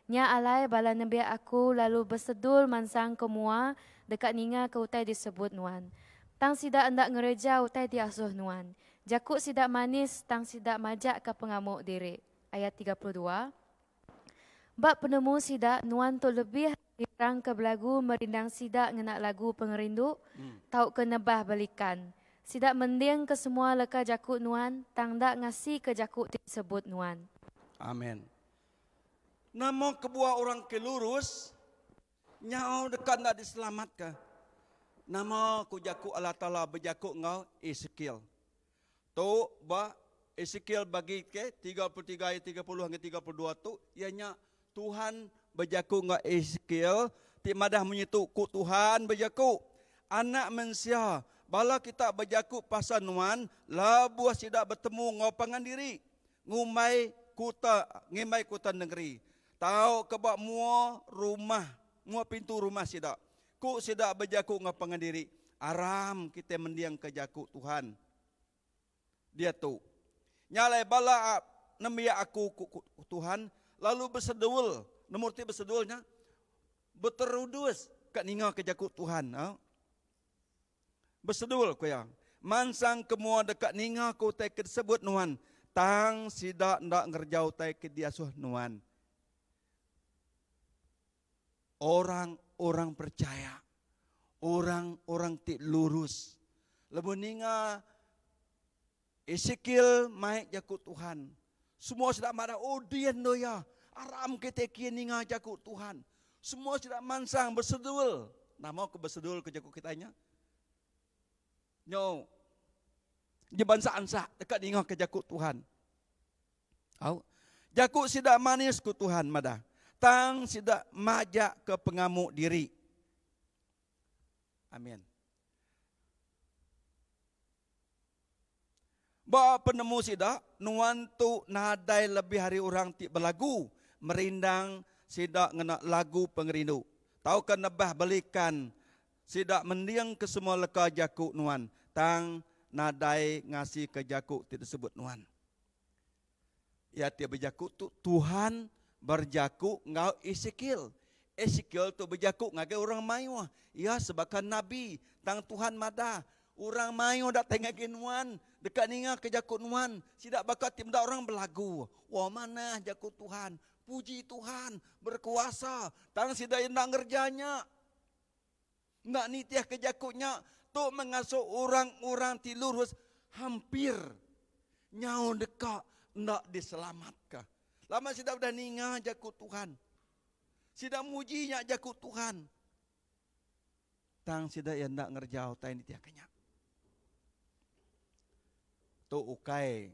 Nya alai bala nembiak aku lalu besedul mansang ke mua deka ningaka utai disebut nuan. Tang sida enda ngereja utai ti asuh nuan. Jaku sida manis tang sida majakka pengamu diri. Ayat 32. Ba penemu sida, nuan tu lebih ari orang ke belagu merindang sida ngena lagu pengerindu tauka nebah belikan. Sida mendingka semua leka jaku nuan tang enda ngasika jaku ti disebut nuan. Amen. Nama kebuah orang ke lurus nyau deka enda diselamatka? Nama ku jaku Allah Taala bejaku enggau Esekiel? Tu ba Esekiel bagi ke 33 ayat 30 hingga 32 tu iya nya Tuhan bejaku enggau Esekiel ti madah munyi tu ku Tuhan bejaku, Anak mensia, bala kita bejaku pasal nuan lebuh sida betemu enggau pangan diri. Ngumbai. kuta ngimbai kuta nengeri tauka ba mua rumah mua pintu rumah sida. Ku sida bejaku enggau pangan diri, Aram kitai mendingka jaku Tuhan diatu. Nya alai bala nembiak aku, ku Tuhan, lalu besedul, nemu reti besedul nya? Beterudus ka ningaka jaku Tuhan. Besedul, ku iya, mansang ke mua deka ningaka utai ke disebut nuan, tang sida enda ngereja utai ke diasuh nuan. Orang-orang percaya, orang-orang ti lurus. Lebuh ninga Esekiel mai jaku Tuhan, semua sida madah, Oh din endo iya, aram kitai kin ninga jaku Tuhan. Semua sida mansang besedul. Nama ke besedul ke jaku kitai nya? Nyau je bansa ansa deka ninga ke jaku Tuhan. Au. Jaku sida manis ku Tuhan madah, tang sida majak ke pengamu diri. Amin. Ba penemu sida, nuan tu nadai lebih ari orang ti belagu merindang sida ngena lagu pengerindu tauka nebah belikan sida mendingka semua leka jaku nuan tang nadai ngasika jaku ti disebut nuan. Iya ti bejaku tu Tuhan berjaku enggau Esekiel. Esekiel tu bejaku ngagai orang mayuh. Iya sebaka nabi. Tang Tuhan madah, orang mayuh datai ngagai nuan deka ningaka jaku nuan. Sida baka ti meda orang belagu. Wah manah jaku Tuhan. Puji Tuhan, berkuasa. Tang sida enda ngereja nya. Enda nitihka jaku nya, tu meh ngasuh orang-orang ti lurus hampir nyau deka enda diselamatka. Laban sida udah ninga jaku Tuhan. Sida muji nya jaku Tuhan. Tang sida iya enda ngereja utai nitihka nya. Tu ukai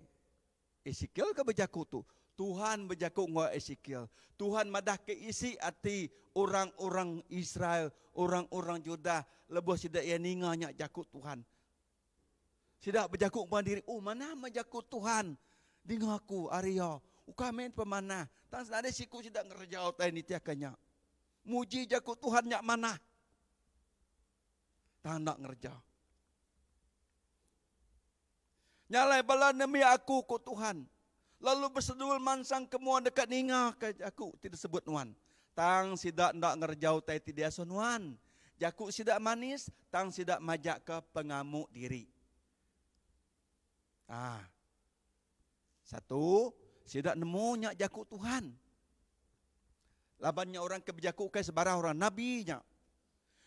Esekiel ke bejaku tu. Tuhan bejaku enggau Esekiel. Tuhan madahka isi ati orang-orang Israel, orang-orang Judah lebuh sida iya ninga nya jaku Tuhan. Sida bejaku enggau diri, "Oh, manah meh jaku Tuhan dinga aku ari iya. Ukai meh pemanah." Tang nadai siku sida ngereja utai nitihka nya. Muji jaku Tuhan nya manah. Tang enda ngereja. Nya alai bala nembiak aku, ku Tuhan, lalu besedul mansang ke mua deka ningaka jaku ti disebut nuan. Tang sida enda ngereja utai ti diasuh nuan. Jaku sida manis, tang sida majakka pengamu diri. Ah. Satu, sida nemu nya jaku Tuhan. Laban nya orang ke bejaku ukai sebarang orang, nabi nya.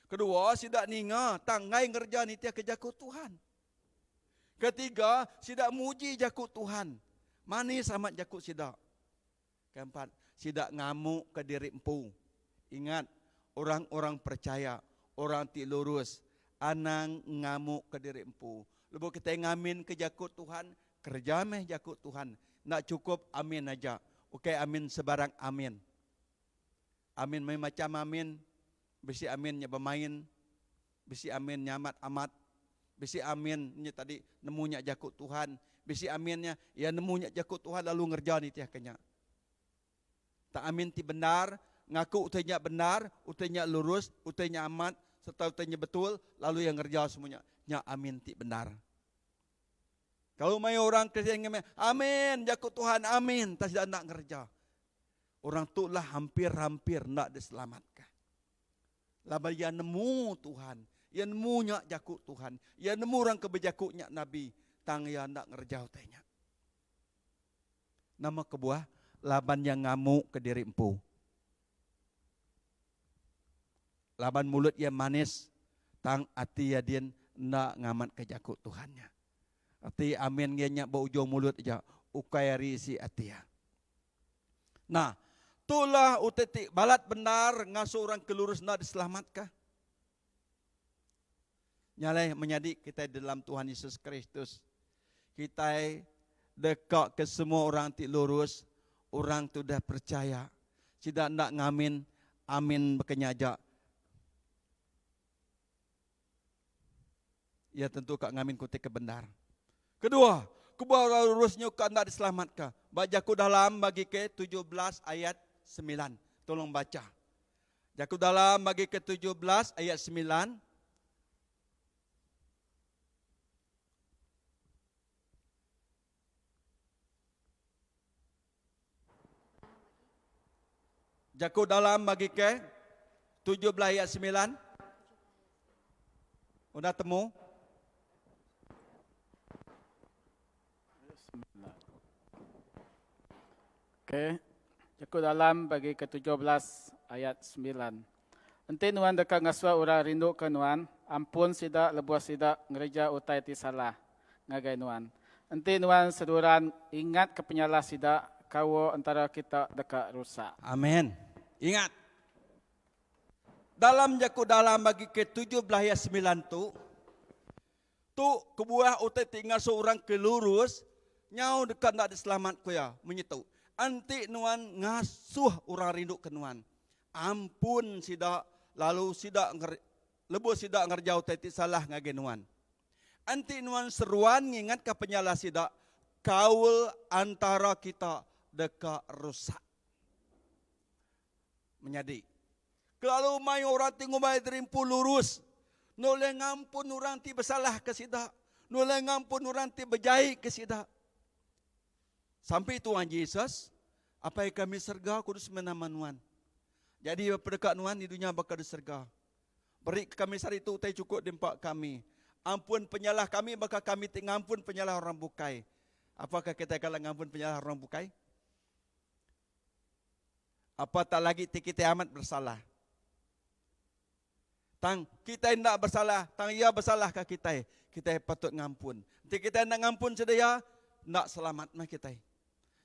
Kedua, sida ninga tang enggai ngereja nitihka jaku Tuhan. Ketiga, sida muji jaku Tuhan. Manis amat jaku sida. Keempat, sida ngamuka diri empu. Ingat, orang-orang percaya, orang ti lurus, anang ngamuka diri empu. Lebuh kitai ngaminka jaku Tuhan, kereja meh jaku Tuhan. Enda chukup amin aja. Ukai amin sebarang amin. Amin meh macham amin. Bisi amin nya bemain. Bisi amin nya amat amat. Bisi amin nya tadi nemu nya jaku Tuhan. Bisi amin nya iya nemu nya jaku Tuhan lalu ngereja nitihka nya. Tang amin ti bendar, ngaku utai nya bendar, utai nya lurus, utai nya amat sereta utai nya betul lalu iya ngereja semua nya. Nya amin ti bendar. Kalau mayuh orang Kristian ngemeh, amin jaku Tuhan, amin, tang sida enda ngereja. Orang tu lah hampir-hampir enda diselamatka. Laban iya nemu Tuhan. Iya nemu nya jaku Tuhan. Iya nemu orang ke bejaku nya nabi, tang iya enda ngereja utai nya. Nama kebuah? Laban iya ngamuka diri empu. Laban mulut iya manis, tang ati iya din enda ngamatka jaku Tuhan nya. Ati amin iya nya ba ujung mulut aja, ukai ari isi ati iya. Nah, tulah utai ti balat bendar ngasuh orang ke lurus enda diselamatka. Nya alai menyadi kitai dalam Tuhan Yesus Kristus, kitai deka ke semua orang ti lurus, orang ti udah percaya, sida enda ngamin amin baka nya aja. Iya tentu ka ngamin ku ti ke bendar. Kedua, kebuah orang lurus nyuka enda diselamatka. Ba jaku dalam bagi ke 17 ayat 9. Tolong baca. Jaku dalam bagi ke 17 ayat 9. Jaku dalam bagi ke 17 ayat 9. Udah temu? Okey. Jaku dalam bagi ke 17 ayat 9. Enti nuan deka ngasuh orang rinduka nuan, ampun sida lebuh sida ngereja utai ti salah ngagai nuan. Enti nuan seruran ingatka penyalah sida, kaul entara kita deka rusak. Amen. Ingat, dalam jaku dalam bagi ke 17 ayat 9 tu, tu kebuah utai ti ngasuh orang ke lurus nyau deka enda diselamat ku iya munyi tu, Enti nuan ngasuh orang rindu ke nuan, ampun sida lalu sida lebuh sida ngereja utai ti salah ngagai nuan. Enti nuan seruan ngingatka penyalah sida, kaul antara kita deka rusak. Menyadi, kelalu mayuh orang ti ngumbai diri empu lurus, enda ulih ngampun orang ti besalahka sida, enda ulih ngampun orang ti bejaika sida. Sampi Tuhan Jesus, Apai kami serega, kudus meh nama Nuan. Jadi peneka Nuan di dunya baka di serega. Beri ke kami sehari tu utai chukup diempa kami. Ampun penyalah kami baka kami ti ngampun penyalah orang bukai. Apakah kitai kala ngampun penyalah orang bukai? Apa tak lagi ti kitai amat bersalah. Tang kitai enda bersalah, tang iya bersalah ka kitai. Kitai patut ngampun. Enti kitai enda ngampun sida iya, enda selamat meh kitai.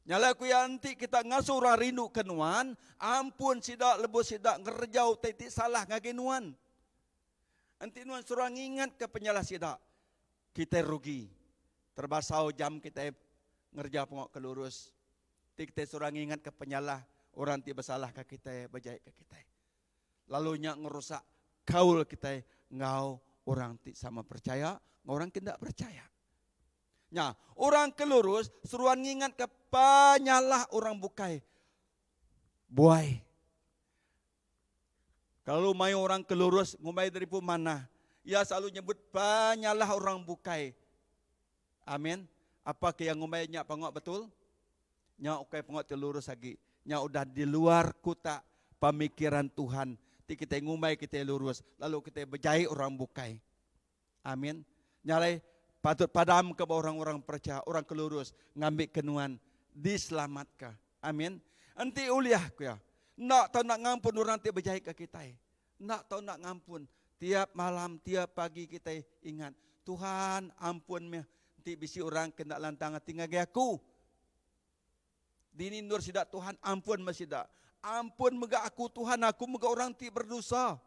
Nya alai ku iya, enti kita ngasuh orang rinduka nuan, ampun sida lebuh sida ngereja utai ti salah ngagai nuan. Enti nuan suruh ngingatka penyalah sida, kitai rugi. Terbasau jam kitai ngereja pengawa ke lurus. Enti kitai suruh ngingatka penyalah orang ti besalahka kitai, bejaika kitai. Lalu nya ngerusak kaul kitai enggau orang ti sama perchaya enggau orang ke enda perchaya. Nya, orang ke lurus seruan ngingatka penyalah orang bukai. Buai. Kelalu mayuh orang ke lurus ngumbai diri pun manah. Iya selalu nyebut penyalah orang bukai. Amin. Apa ke yang ngumbai nya pangok betul? Nya ukai pangok ti lurus agi. Nya udah di luar kutak pemikiran Tuhan. Ti kitai ngumbai kitai lurus lalu kitai bejai orang bukai. Amin. Nya alai patut padam ke ba orang-orang percha, orang ke lurus ngambika nuan diselamatka. Amin. Enti ulih ku iya, enda tau enda ngampun orang ti bejaika kitai. Enda tau enda ngampun. Tiap malam, tiap pagi kitai ingat, Tuhan ampun mih enti bisi orang ke enda lantang ati ngagai aku. Dini endur sida Tuhan ampun meh sida. Ampun mega aku Tuhan aku mega orang ti berdosa.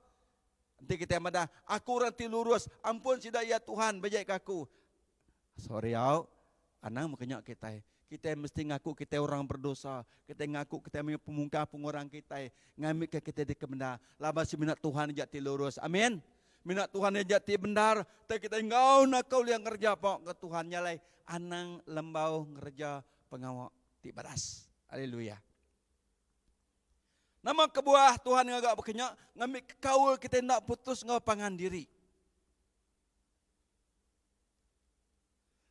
Enti kitai madah aku orang ti lurus ampun sida iya Tuhan bejai ke aku. Sorry au. Anang meh kenya kitai. Kitai mesti ngaku kitai orang berdosa. Kitai ngaku kitai mayuh pemungkal pengurang kitai ngambika kitai dikemendar laban semina Tuhan aja ti lurus. Amin. Mina Tuhan aja ti bendar tai kitai enggau naka ulih ngereja pengawa ke Tuhan nya alai anang lembau ngereja pengawa ti badas. Haleluya. Nama kebuah Tuhan ngaga baka nya? Ngambika kaul kitai enda putus enggau pangan diri.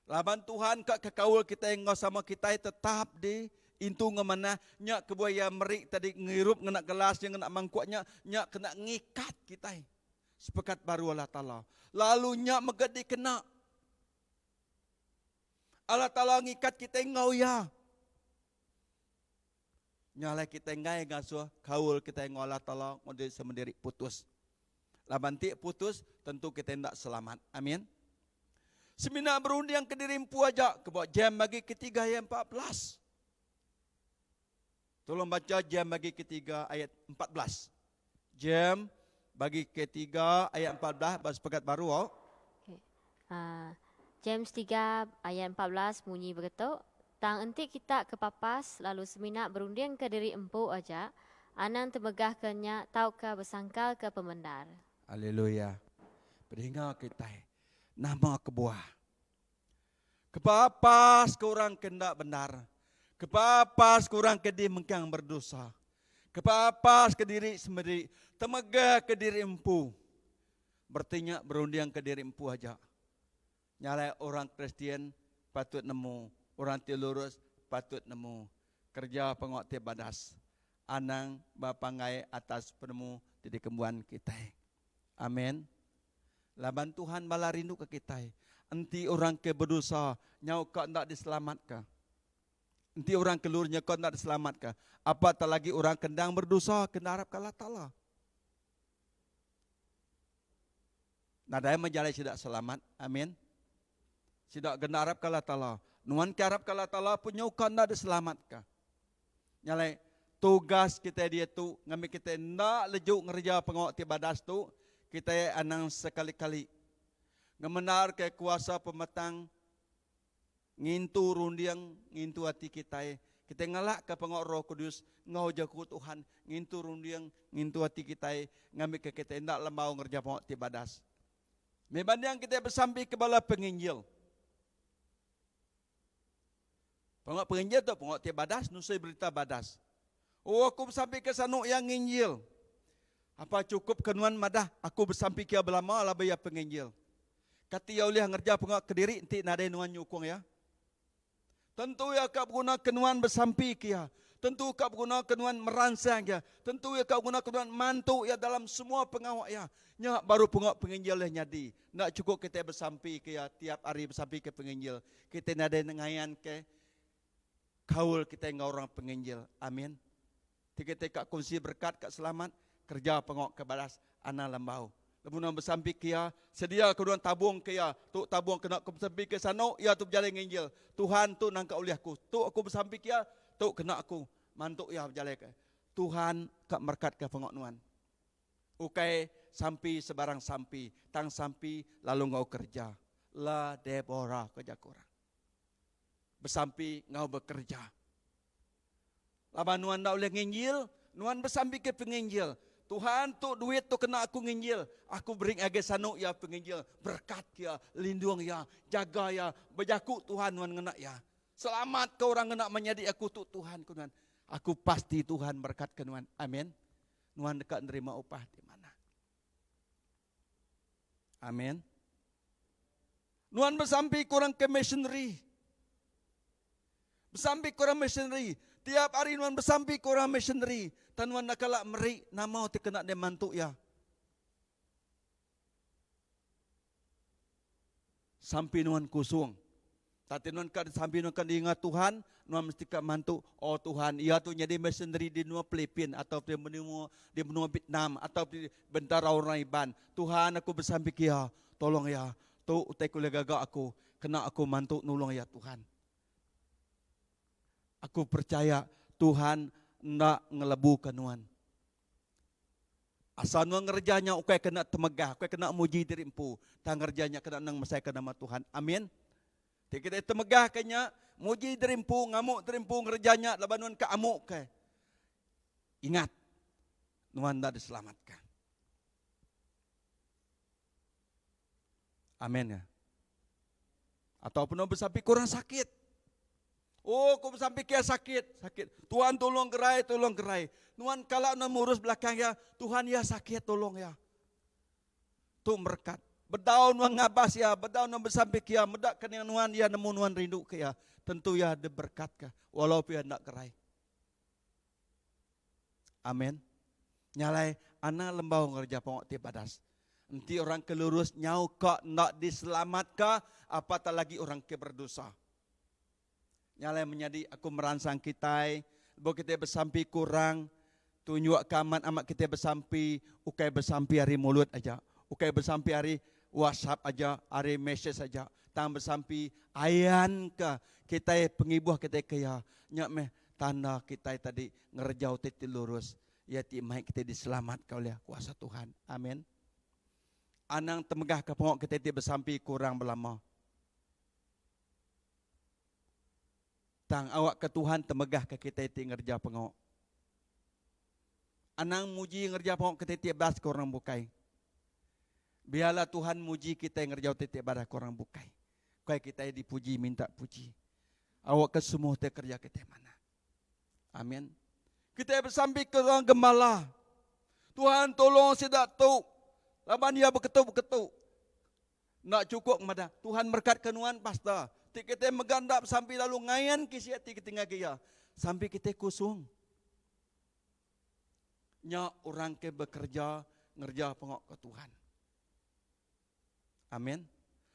Laban Tuhan ka ke kaul kitai enggau sama kitai tetap di intu enggau manah, nya kebuah iya meri tadi ngirup ngena gelas nya ngena mangkuk nya, nya kena ngikat kitai sepekat baru Allah Taala. Lalu nya mega dikena Allah Taala ngikat kitai enggau Iya. Nya alai kitai enggai ngasuh kaul kitai enggau Allah Taala enggau diri semendiri putus. Laban ti putus, tentu kitai enda selamat. Amin. Semina berunding ke diri empu aja ke ba jam bagi ketiga ayat 14. Tolong baca jam bagi ketiga ayat 14. Jam bagi ketiga ayat 14 ba sepekat baru oh. Okay. Uh, James 3 ayat 14 munyi begitu. Tang enti kita kepapas lalu semina berundingka diri empu aja, anang temegahka nya tauka besangkalka pemendar. Aleluya. Pedinga kitai nama kebuah. Kepapas ke orang ke enda bendar. Kepapas ke orang ke di mengkang berdosa. Kepapas ke diri semedi, temegah ke diri empu. Bereti nya berunding ke diri empu aja. Nya alai orang Kristian patut nemu, orang ti lurus patut nemu kereja pengawa ti badas. Anang bepanggai atas penemu ti dikembuan kitai. Amen. Laban Tuhan bala rinduka kitai. Enti orang ke bedosa nyau ka enda diselamatka. Enti orang ke lurus nyau ka enda diselamatka, apatah lagi orang ke endang berdosa ke enda arapka Allah Taala. Nadai meh jalai sida selamat. Amin. Sida ke enda arapka Allah Taala. Nuan ke arapka Allah Taala pun nyau ka enda diselamatka. Nya alai tugas kitai diatu ngambi kitai enda leju ngereja pengawa ti badas tu, kitai anang sekali-kali ngemendarka kuasa pemetang Ngintu runding, ngintu ati kitai. Kitai ngalakka pengawa Roh Kudus enggau Jaku Tuhan ngintu runding, ngintu ati kitai ngambika kitai enda lembau ngereja pengawa ti badas. Meh banding kitai besampi ke bala penginjil. Pengawa penginjil tu pengawa ti badas, nusui berita badas. Oh aku besampi ke sanu iya nginjil. Apa chukup ke nuan madah aku besampi ke iya belama laban iya penginjil. Kati iya ulih ngereja pengawa kediri enti nadai nuan nyukung iya? Tentu iya ka beguna ke nuan besampi ke iya. Tentu ka beguna ke nuan meransang iya. Tentu iya ka beguna ke nuan mantu iya dalam semua pengawa iya. Nya baru pengawa penginjil ulih nyadi. Enda chukup kitai besampi ke iya tiap hari besampi ke penginjil. Kitai nadai ngayan ke kaul kitai enggau orang penginjil. Amin. Ti kitai ka kunsi berekat ka selamat, kereja pengawa ke badas anang lembau. Lebuh nuan besampi ke iya, sedia ke nuan tabung ke iya. Tu tabung kena ku besampi ke sanu, iya tu bejalai nginjil. Tuhan tu nangka ulih aku. Tu aku besampi ke iya, tu kena aku mantu iya bejalai ke. Tuhan ka merekat ke pengawa nuan. Ukai sampi sebarang sampi, tang sampi lalu enggau kereja. La Deborah ko jaku orang. Besampi enggau bekereja. Laban nuan enda ulih nginjil, nuan besampi ke penginjil. Tuhan, tu duit tu kena aku nginjil. Aku beri ngagai sanu iya penginjil. Berekat ke iya, lindung iya, jaga iya, bejaku Tuhan nuan ngena iya. Selamat ke orang ngena menyadi aku tu Tuhan ku nuan. Aku pasti Tuhan berekat ke nuan. Amin. Nuan deka nerima upah ti manah. Amin. Nuan besampi ke orang ke missionary. Besampi ke orang missionary. Tiap hari nuan besampi ke orang missionary. Tang nuan enda kala meri nama ti kena dia mantu iya. Sampi nuan kusung. Tati nuan ka sampi nuan ka dinga Tuhan, nuan mesti ka mantu, oh Tuhan, iya tu nyadi missionary di menua Filipin atau di menua di menua Vietnam atau di bentara orang Iban. Tuhan aku besampi ke iya, tolong iya. Tu utai ke ulih gaga aku, kena aku mantu nulung iya Tuhan. Aku percaya Tuhan enda ngelebuka nuan. Asal nuan ngereja nya ukai kena temegah, ukai kena muji diri empu, tang ngereja nya kena nang mesaika nama Tuhan. Amin. Ti kitai temegah ke nya, muji diri empu, ngamuk diri empu ngereja nya laban nuan ke amuk ke. Ingat, nuan enda diselamatka. Amin ya. Atau penuh besampi kurang sakit. Oh, aku besampi kia sakit, sakit. Tuhan tolong gerai, tolong gerai. Nuan kala nuan murus belakang ya, Tuhan ya sakit, tolong ya. Tu merekat. Bedau nuan ngabas ya, bedau nuan besampi kia, meda kening nuan ya nemu nuan rindu ke ya. Tentu ya diberkatka walaupun ya enda gerai. Amin. Nya alai anang lembau ngereja pengawa ti badas. Enti orang ke lurus nyau ka enda diselamatka, apatah lagi orang ke berdosa. Nya alai menyadi aku meransang kitai lebuh kitai besampi kurang, tunjukka amat amat kitai besampi ukai besampi ari mulut aja, ukai besampi ari WhatsApp aja, ari message aja, tang besampi ayanka kitai pengibuh kitai ke iya. Nya meh tanda kitai tadi ngereja utai ti lurus, iya ti mai kitai diselamatka ulih kuasa Tuhan. Amin. Anang temegahka pengawa kitai ti besampi kurang belama. Tang awakka Tuhan temegahka kitai ti ngereja pengawa. Anang muji ngereja pengawa kitai ti badas ke orang bukai. Biarlah Tuhan muji kitai ngereja utai ti badas ke orang bukai. Ukai kitai dipuji minta puji. Awakka semua utai kereja kitai manah. Amin. Kitai besampi ke orang gembala. Tuhan tolong sida tu laban iya beketu-beketu. Enda chukup madah, Tuhan merekatka nuan pastor. Ti kitai mega enda besampi lalu ngayan ke isi ati kitai ngagai iya. Sampi kitai kusung. Nya orang ke bekereja ngereja pengawa ke Tuhan. Amin.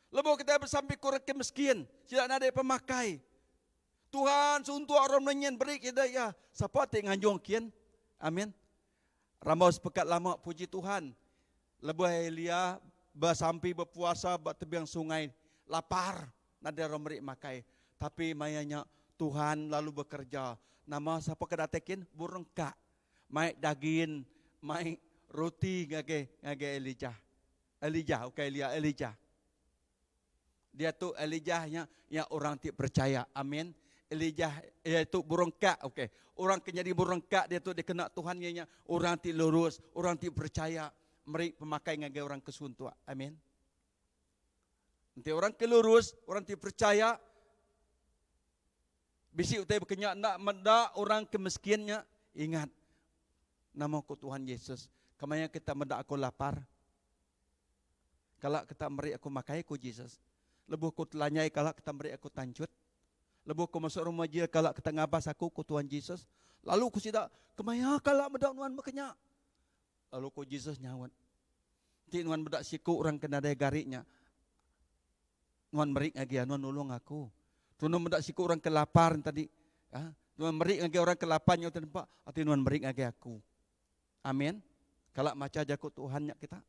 Lebuh kitai besampi ke orang ke miskin, sida nadai pemakai. Tuhan suntuk orang menyin beri sida iya. Sapa ti nganjung kin? Amin. Rambau sepekat lama puji Tuhan. Lebuh Elia besampi bepuasa ba tebing sungai, lapar, nadai orang meri makai. Tapi maya nya Tuhan lalu bekereja. Nama sapa ke datai kin? Burung kak. Mai dagin, mai roti ngagai ngagai Elijah. Elijah, ukai Elia, Elijah. Diatu Elijah nya iya orang ti percaya. Amin. Elijah iya tu burung kak okey. Orang ke nyadi burung kak diatu dikena Tuhan iya nya orang ti lurus, orang ti percaya meri pemakai ngagai orang ke suntuk. Amin. Enti orang ke lurus, orang ti percaya bisi utai baka nya enda meda orang ke miskin nya ingat nama ku Tuhan Yesus, kemaya kita meda aku lapar? Kala kita meri aku makai, ku Jesus. Lebuh aku telanyai kala kita meri aku tanchut. Lebuh aku masuk rumah jil kala kita ngabas aku, ku Tuhan Jesus. Lalu ku sida, Kemaya kala meda nuan baka nya? Lalu ku Jesus nyaut, Enti nuan meda siku orang ke nadai gari nya, nuan meri ngagai iya, nuan nulung aku. Nuan meda siku orang ke lapar tadi, ha? nuan meri ngagai orang ke lapar nya utai nempa, ati nuan meri ngagai aku. Amin. Kala macha jaku Tuhan nya kita.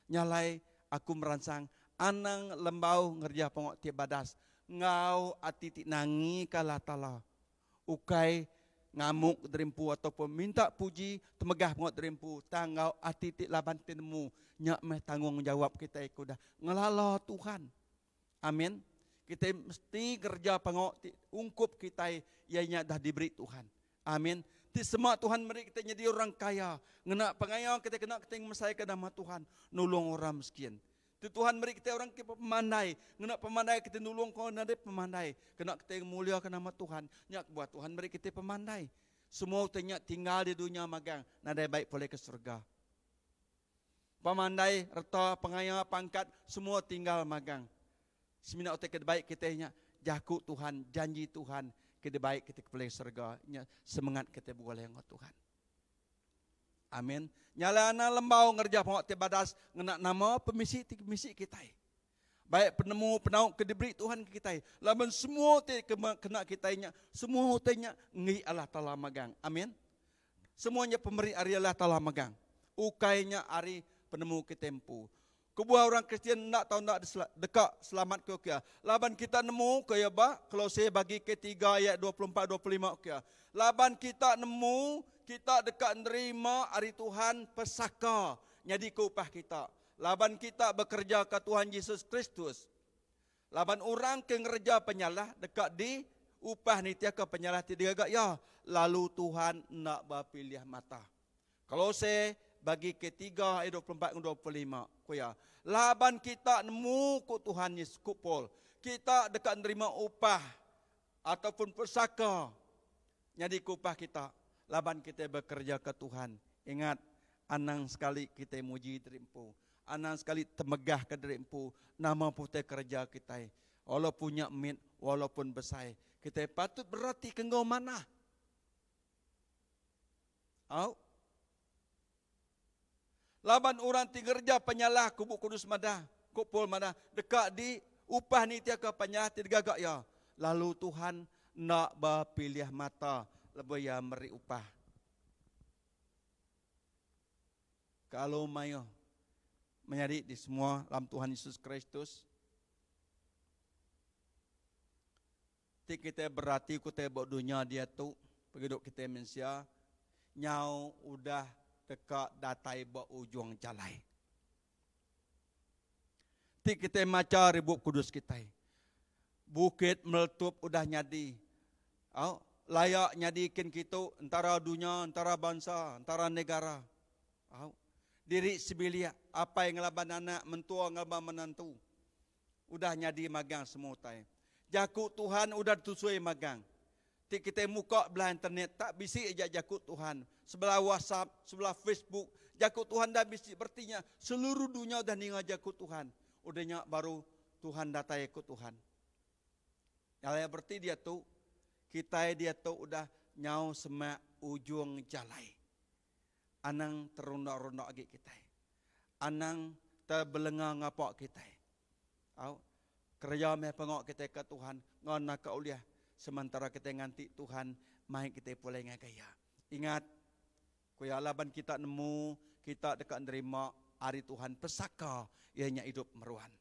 Nya alai aku meransang anang lembau ngereja pengawa ti badas enggau ati ti nangika Allah Taala. Ukai ngamuk diri empu ataupun minta puji temegah pengawa diri empu tang enggau ati ti laban ti nemu nya meh tanggungjawab kitai ke udah ngelala Tuhan. Amin. Kitai mesti ngereja pengawa ti ungkup kitai iya nya dah diberi Tuhan. Amin. Ti sema Tuhan meri kitai nyadi orang kaya, ngena pengaya kitai kena kitai ngemesaika nama Tuhan, nulung orang miskin. Ti Tuhan meri kitai orang ke pemandai, ngena pemandai kitai nulung ke nadai pemandai, kena kitai ngemuliaka nama Tuhan. Nya kebuah Tuhan meri kitai pemandai. Semua utai nya tinggal di dunya magang, nadai bai pulai ke serega. Pemandai, reta, pengaya, pangkat, semua tinggal magang. Semina utai ke dibai kitai nya jaku Tuhan, janji Tuhan ke dibai kitai ke pulai serega nya semengat kitai begulai enggau Tuhan. Amin. Nya alai anang lembau ngereja pengawa ti badas ngena nama pemisi ti misi kitai. Baik penemu penau ke diberi Tuhan ke kitai. Laban semua ti kena kitai nya, semua utai nya enggi Allah Taala magang. Amin. Semua nya pemeri ari Allah Taala magang. Ukai nya ari penemu kitai empu. Kebuah orang Kristian enda tau enda deka selamat ke kia. Laban kita nemu ke iya ba Kolose bagi ke tiga ayat 24 25 kia. Laban kita nemu kita deka nerima ari Tuhan pesaka nyadi ke upah kita. Laban kita bekereja ke Tuhan Jesus Kristus. Laban orang ke ngereja penyalah deka diupah nitihka penyalah ti digaga iya, lalu Tuhan enda bepilih mata. Kolose bagi ketiga ayat 24 enggau 25, ku iya, Laban kita nemu ku Tuhan Yesus, ku Paul, kita deka nerima upah ataupun pesaka nyadi ke upah kita laban kita bekereja ke Tuhan. Ingat, anang sekali kita muji diri empu. Anang sekali temegah ke diri empu nama pun utai kereja kitai. Walaupun nya mit, walaupun besai. Kitai patut berati ke enggau manah. Au. Laban orang ti ngereja penyalah ku Bup Kudus madah, ku Paul madah, deka di upah nitihka penyalah ti digaga iya. Lalu Tuhan enda bepilih mata lebuh iya meri upah. Kalu mayuh menyadi di semua dalam Tuhan Yesus Kristus. Ti kitai berati ku utai ba dunya diatu, pengidup kitai mensia nyau udah deka datai ba ujung jalai. Ti kitai macha ari Bup Kudus kitai, bukit meletup udah nyadi. Au, laya nyadi kin kitu entara dunya, entara bansa, entara negara. Au, diri sebilik, apai ngelaban anak, mentua ngelaban menantu. Udah nyadi magang semua utai. Jaku Tuhan udah ditusui magang. Ti kitai muka belah internet tak bisi aja jaku Tuhan. Sebelah WhatsApp, sebelah Facebook, jaku Tuhan dah bisi bereti nya seluruh dunya udah ninga jaku Tuhan. Udah nya baru Tuhan datai ku Tuhan. Alai bereti diatu kitai diatu udah nyau semak ujung jalai. Anang terunda-runda agi kitai. Anang tebelenga ngapa kitai. Au, kereja meh pengawa kitai ke Tuhan enggau naka ulih sementara kitai nganti Tuhan mai kitai pulai ngagai Iya. Ingat, ku iya laban kita nemu kita deka nerima ari Tuhan pesaka iya nya idup meruan.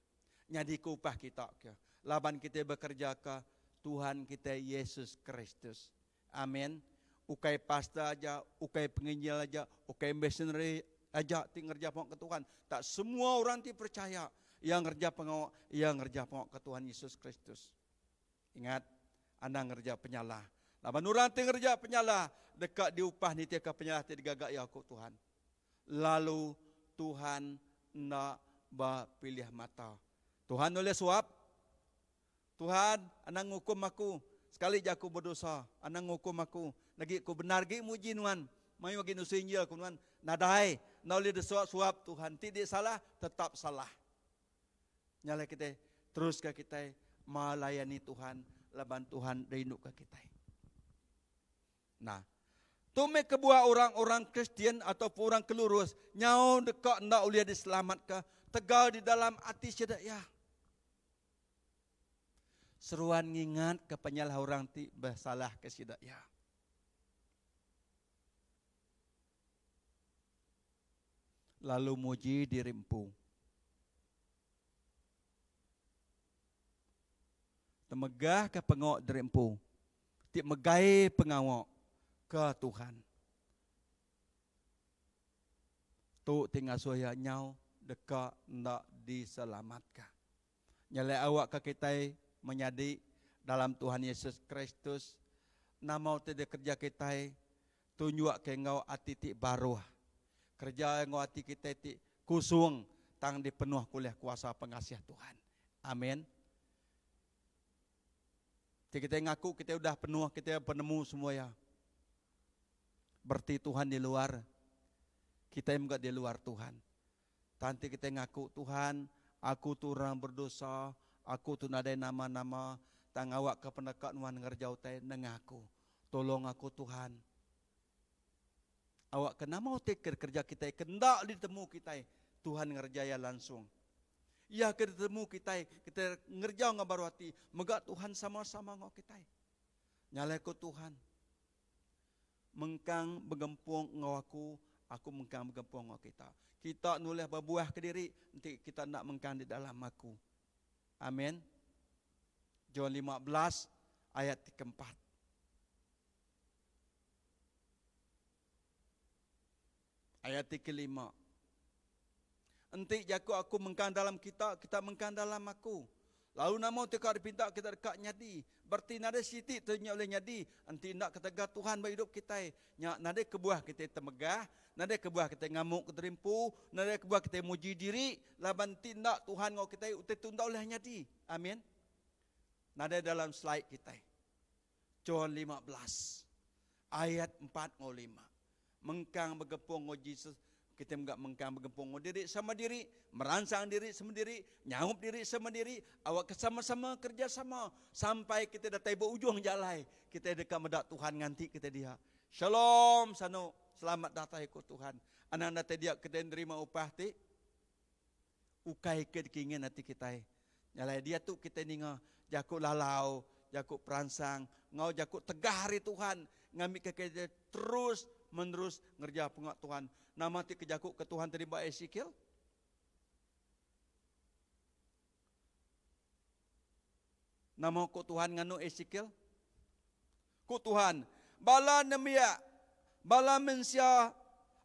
Nyadi ke upah kita ke laban kitai bekereja ke Tuhan kitai Yesus Kristus. Amin. Ukai pastor aja, ukai penginjil aja, ukai missionary aja ti ngereja pengawa ke Tuhan. Tak semua orang ti percaya iya ngereja pengawa, iya ngereja pengawa ke Tuhan Yesus Kristus. Ingat, anang ngereja penyalah. Laban orang ti ngereja penyalah deka diupah nitihka penyalah ti digaga iya ku Tuhan. Lalu Tuhan enda bepilih mata. Tuhan ulih suap Tuhan, anang ngukum aku. Sekali ja aku bedosa, anang ngukum aku. Lagi ku bendar agi muji nuan, mayuh agi nusui injil ku nuan. Nadai, enda ulih disuap-suap Tuhan. Enti dik salah, tetap salah. Nya alai kitai teruska kitai melayani Tuhan laban Tuhan rinduka kitai. Nah, tu meh kebuah orang-orang Kristian ataupun orang ke lurus nyau deka enda ulih diselamatka tegal di dalam ati sida iya. Seruan ngingatka penyalah orang ti besalahka sida iya. Lalu muji diri empu. Temegahka pengawa diri empu ti megai pengawa ke Tuhan. Tu ti ngasuh iya nyau deka enda diselamatka. Nya alai awakka kitai menyadi dalam Tuhan Yesus Kristus, nama utai dikereja kitai tunjukka enggau ati ti baruh. Kereja enggau ati kitai ti kusung tang dipenuhka ulih kuasa pengasih Tuhan. Amin. Ti kitai ngaku kitai udah penuh kitai penemu semua iya. Bereti Tuhan di luar, kitai mega di luar Tuhan. Tang enti kitai ngaku, Tuhan, aku tu orang berdosa, aku tu nadai nama-nama, tang awakka peneka Nuan ngereja utai nengah aku. Tolong aku Tuhan. Awakka nama utai ke dikereja kitai ke enda ditemu kitai, Tuhan ngereja iya langsung. Iya ke ditemu kitai, kitai ngereja enggau baruh ati, mega Tuhan sama-sama enggau kitai. Nya alai ku Tuhan, Mengkang begempung enggau aku, aku mengkang begempung enggau kita. Kita nulih bebuah kediri enti kita enda mengkang di dalam aku. Amin. John 15 ayat ti keempat. Ayat ti kelima. Enti jaku aku mengkang dalam kita, kita mengkang dalam aku. Lalu nama ti ka dipinta kita deka nyadi. Bereti nadai siti tu nya ulih nyadi enti enda ketegal Tuhan ba idup kitai. Nya nadai kebuah kitai temegah, nadai kebuah kitai ngamuk kediri empu, nadai kebuah kitai muji diri laban enti enda Tuhan enggau kitai utai tu enda ulih nyadi. Amin. Nadai dalam slide kitai. John 15 ayat 4 enggau 5. Mengkang begempung enggau Jesus, kitai mega mengkang begempung enggau diri sama diri, meransang diri sama diri, nyaup diri sama diri, awakka sama-sama kerejasama sampai kitai datai ba ujung jalai, kitai deka meda Tuhan nganti kitai dia. Shalom sanu, selamat datai ku Tuhan. Anang datai dia kitai nerima upah ti ukai ke dikingin ati kitai. Nya alai diatu kitai ninga jaku lalau, jaku peransang enggau jaku tegah ari Tuhan ngambika kitai terus menerus ngereja pengawa Tuhan. Nama ti ke jaku ke Tuhan tadi ba Esekiel? Nama ku Tuhan nganu Esekiel? Ku Tuhan, Bala nembiak, bala mensia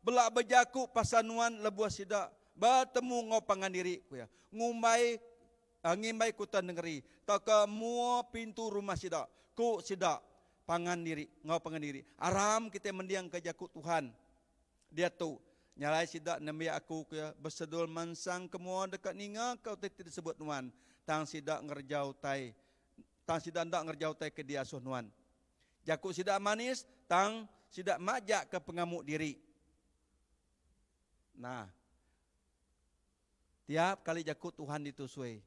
bela bejaku pasal nuan lebuh sida betemu enggau pangan diri, ku iya, ngumbai ngimbai kuta nengeri tauka mua pintu rumah sida. Ku sida, pangan diri enggau pangan diri, Aram kitai mendingka jaku Tuhan diatu. Nya alai sida nembiak aku, ku iya, besedul mansang ke mua deka ningaka utai ti disebut nuan, tang sida ngereja utai. Tang sida enda ngereja utai ke diasuh Nuan. Jaku sida manis, tang sida majakka pengamu diri. Nah. Tiap kali jaku Tuhan ditusui,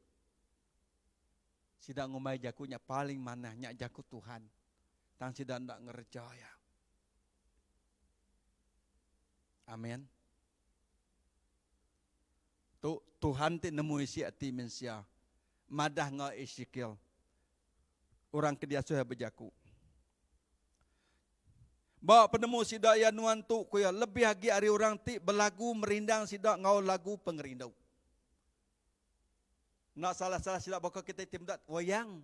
sida ngumbai jaku nya paling manah nya jaku Tuhan, tang sida enda ngereja iya. Amen. Tu Tuhan ti nemu isi ati mensia madah enggau Esekiel orang ke diasuh iya bejaku. Ba penemu sida iya nuan tu ku iya lebih agi ari orang ti belagu merindang sida enggau lagu pengerindu. Enda salah-salah sida baka kitai ti meda wayang,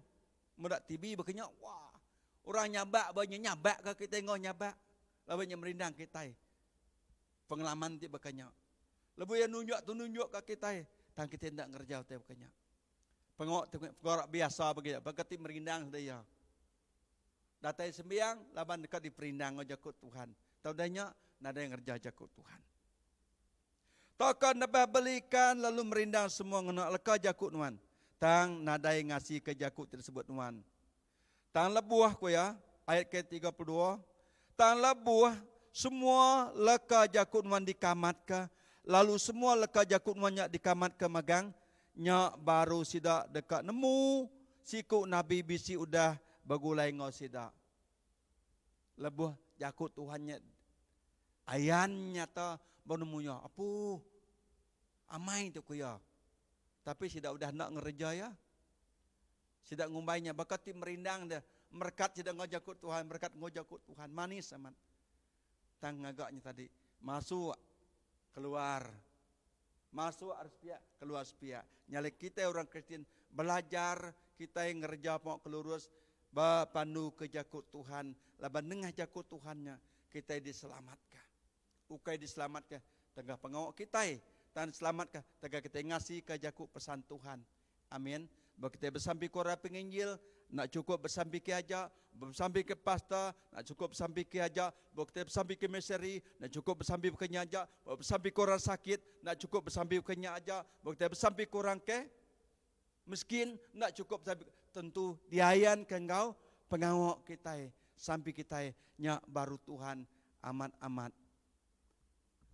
meda TV baka nya. Wah. Orang nyabak ba nya nyabak ka kitai enggau nyabak laban nya merindang kitai. Pengalaman ti baka nya. Lebuh iya nunjuk tu nunjuk ka kitai tang kitai enda ngereja utai baka nya. Pengawa ti pengawa biasa bagi iya baka ti merindang sida iya. Datai sembiang laban deka diperindang enggau jaku Tuhan. Tang udah nya nadai ngereja jaku Tuhan. Tauka nebah belikan lalu merindang semua ngena leka jaku nuan tang nadai ngasika jaku ti disebut nuan. Tang lebuh, ku iya, ayat ke 32, tang lebuh semua leka jaku nuan dikamatka, lalu semua leka jaku nuan nya dikamatka magang, nya baru sida deka nemu siku nabi bisi udah begulai enggau sida. Lebuh jaku Tuhan nya ayan nyata baru nemu iya, apuh, amai tu ku iya. Tapi sida udah enda ngereja iya. Sida ngumbai nya baka ti merindang deh merekat sida enggau jaku Tuhan, merekat enggau jaku Tuhan. Manis amat. Tang ngaga nya tadi, masuk keluar. Masuk ari sepiak, keluar sepiak. Nya alai kitai orang Kristian belajar kitai ngereja pengawa ke lurus ba pandu ke jaku Tuhan laban nengah jaku Tuhan nya kitai diselamatka. Ukai diselamatka tengah pengawa kitai, tang diselamatka tengah kitai ngasika jaku pesan Tuhan. Amin. Ba kitai besampi ke orang penginjil, enda chukup besampi ke aja, besampi ke pastor, enda chukup besampi ke aja, ba kitai besampi ke missionary, enda chukup besampi ke nya aja, ba besampi ke orang sakit, enda chukup besampi ke nya aja, ba kitai besampi ke orang ke miskin, enda chukup besampi tentu diayanka enggau pengawa kitai, sampi kitai nya baru Tuhan amat-amat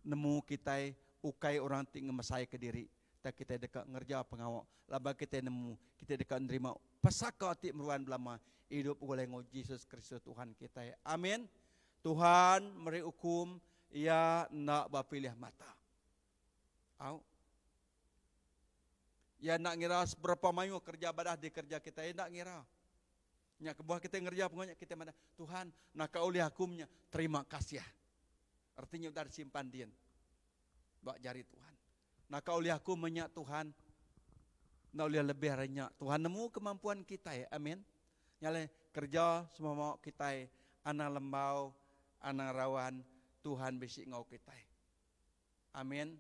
nemu kitai ukai orang ti ngemesaika diri tang kitai deka ngereja pengawa laban kitai nemu kitai deka nerima pesaka ti meruan belama idup begulai enggau Jesus Kristus Tuhan kitai. Amin. Tuhan meri ukum iya enda bepilih mata. Au. Iya enda ngira seberapa mayuh kereja badah dikereja kitai, iya enda ngira. Nya kebuah kitai ngereja pengawa nya kitai madah, Tuhan, naka ulih aku menya, terima kasih. Reti nya udah disimpan din ba jari Tuhan. Naka ulih aku menya Tuhan, enda ulih lebih ari nya. Tuhan nemu kemampuan kitai. Amin. Nya alai kereja semua mau kitai anang lembau, anang rawan, Tuhan bisi enggau kitai. Amin.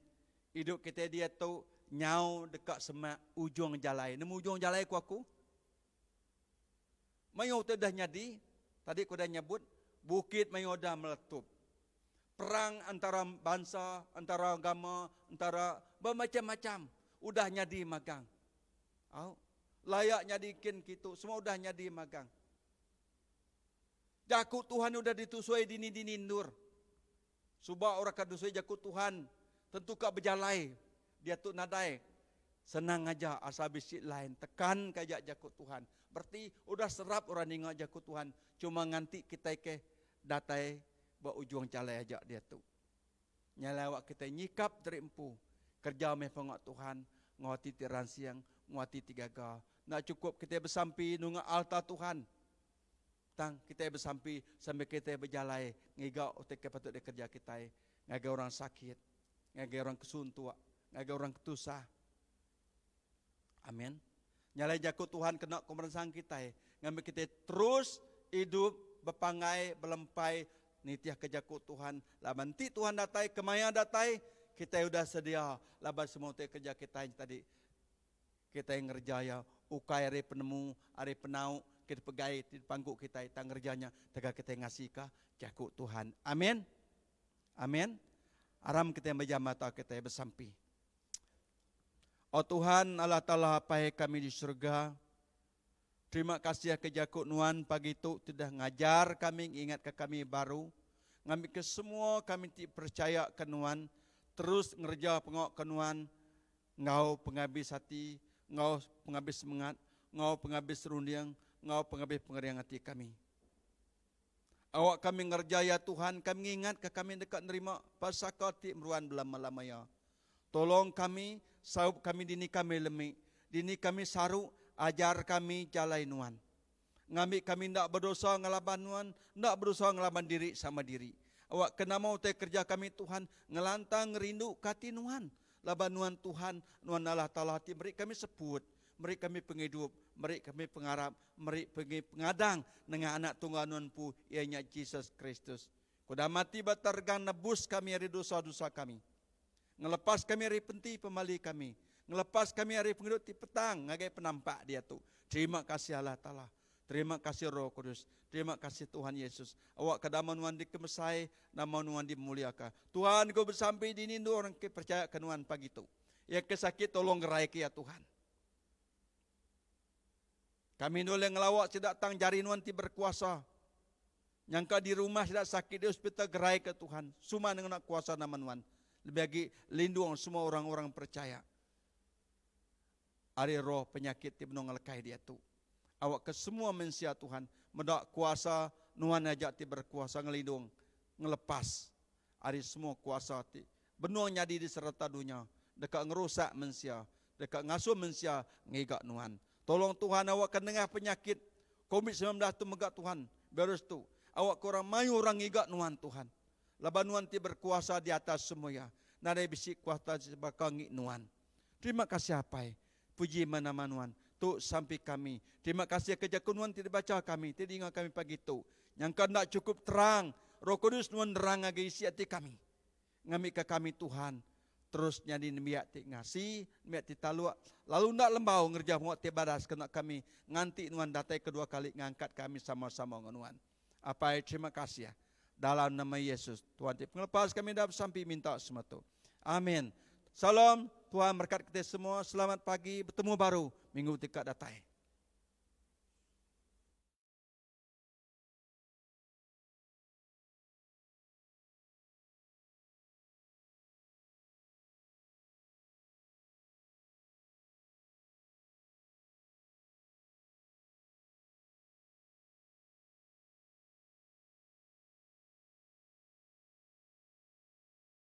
Idup kitai diatu nyau deka semak ujung jalai. Nemu ujung jalai ku aku? Mayuh utai udah nyadi, tadi ku udah nyebut, bukit mayuh udah meletup. Perang antara bansa, antara agama, antara bemacam-macam udah nyadi magang. Au. Layak nyadi kin kitu, semua udah nyadi magang. Jaku Tuhan udah ditusui dini-dini endur. Suba orang ka nusui jaku Tuhan tentu ka bejalai diatu nadai senang aja asal bisi line tekan ka aja jaku Tuhan. Bereti udah serap orang ninga jaku Tuhan cuma nganti kitai ke datai ba ujung jalai aja diatu. Nya alai awak kitai nyikap diri empu kerja meh pengawa Tuhan enggau ati ti ransing enggau ati ti gaga. Enda chukup kitai besampi nunga altar Tuhan. Tang, kitai besampi sambil kitai bejalai ngiga utai ke patut dikereja kitai ngagai orang sakit, ngagai orang ke suntuk, ngagai orang ke tusah. Amin. Nya alai jaku Tuhan kena ku meransang kitai ngambi kitai terus idup bepanggai belempai nitihka jaku Tuhan laban enti Tuhan datai kemaya datai kitai udah sedia laban semua utai kereja kitai nya tadi Kitai ngereja iya ukai ari penemu, ari penau ke dipegai ti dipangku kitai tang ngereja nya tegal kitai ngasika Jaku Tuhan. Amin. Amin. Aram kitai mejam mata kitai besampi. O Tuhan Allah Taala Apai kami di surga. Terima kasih ke jaku Nuan pagi tu ti udah ngajar kami ngingatka kami baru ngambika semua kami ti perechaya ke Nuan terus ngereja pengawa ke Nuan enggau pengabis ati, enggau pengabis semengat, enggau pengabis runding, enggau pengabis pengering ati kami. Awak kami ngereja iya Tuhan, kami ngingatka kami deka nerima pesaka ti meruan belama-lama iya. Tolong kami, saup kami dini kami lemi, dini kami saru, ajar kami jalai Nuan. Ngambi kami enda bedosa ngelaban Nuan, enda bedosa ngelaban diri sama diri. Awak ke nama utai kereja kami Tuhan, ngelantang ngerinduka ati Nuan. Laban Nuan Tuhan, Nuan Allah Taala ti meri kami seput, meri kami pengidup, meri kami pengarap, meri pengi pengadang nengah Anak Tunggal Nuan empu, iya nya Jesus Kristus. Ke udah mati ba taregang nebus kami ari dosa-dosa kami, ngelepas kami ari penti pemali kami, ngelepas kami ari pengidup ti petang ngagai penampak diatu. Terima kasih Allah Taala. Terima kasih Roh Kudus. Terima kasih Tuhan Yesus. Awakka nama Nuan dikemesai, nama Nuan dimuliaka. Tuhan, ku besampi dini endur orang ke percaya ke Nuan pagi tu. Iya ke sakit tolong geraika iya Tuhan. Kami enda ulih ngelawa sida tang jari nuan ti berkuasa. Nyangka di rumah sida sakit di hospital gerai ke Tuhan. Suma ngena kuasa nama nuan. Lebih agi lindung semua orang-orang percaya. Ari roh penyakit ti benung ngelekai diatu. Awakka semua mensia Tuhan meda kuasa nuan aja ti berkuasa ngelindung ngelepas ari semua kuasa ti benung nyadi di serata dunya deka ngerusak mensia, deka ngasuh mensia ngiga Nuan. Tolong Tuhan awakka nengah penyakit Covid 19 tu mega Tuhan, virus tu, awakka orang mayuh orang ngiga Nuan Tuhan. Laban Nuan ti berkuasa di atas semua iya, nadai bisi kuasa ti sebaka ngi Nuan. Terima kasih Apai. Puji meh nama Nuan. Tu sampi kami. Terima kasih ke jaku Nuan ti dibacha kami, ti dinga kami pagi tu. Nyangka enda chukup terang, Roh Kudus Nuan nerang ngagai isi ati kami. Ngambika kami Tuhan terus nyadi nembiak ti ngasi, nembiak ti taluk, lalu enda lembau ngereja pengawa ti badas kena kami nganti Nuan datai kedua kali ngangkat kami sama-sama enggau Nuan. Apai terima kasih. Dalam nama Yesus Tuhan ti pengelepas kami enda besampi minta semua tu. Amin. Salam, Tuhan merekat kita semua. Selamat pagi, betemu baru minggu ti ka datai.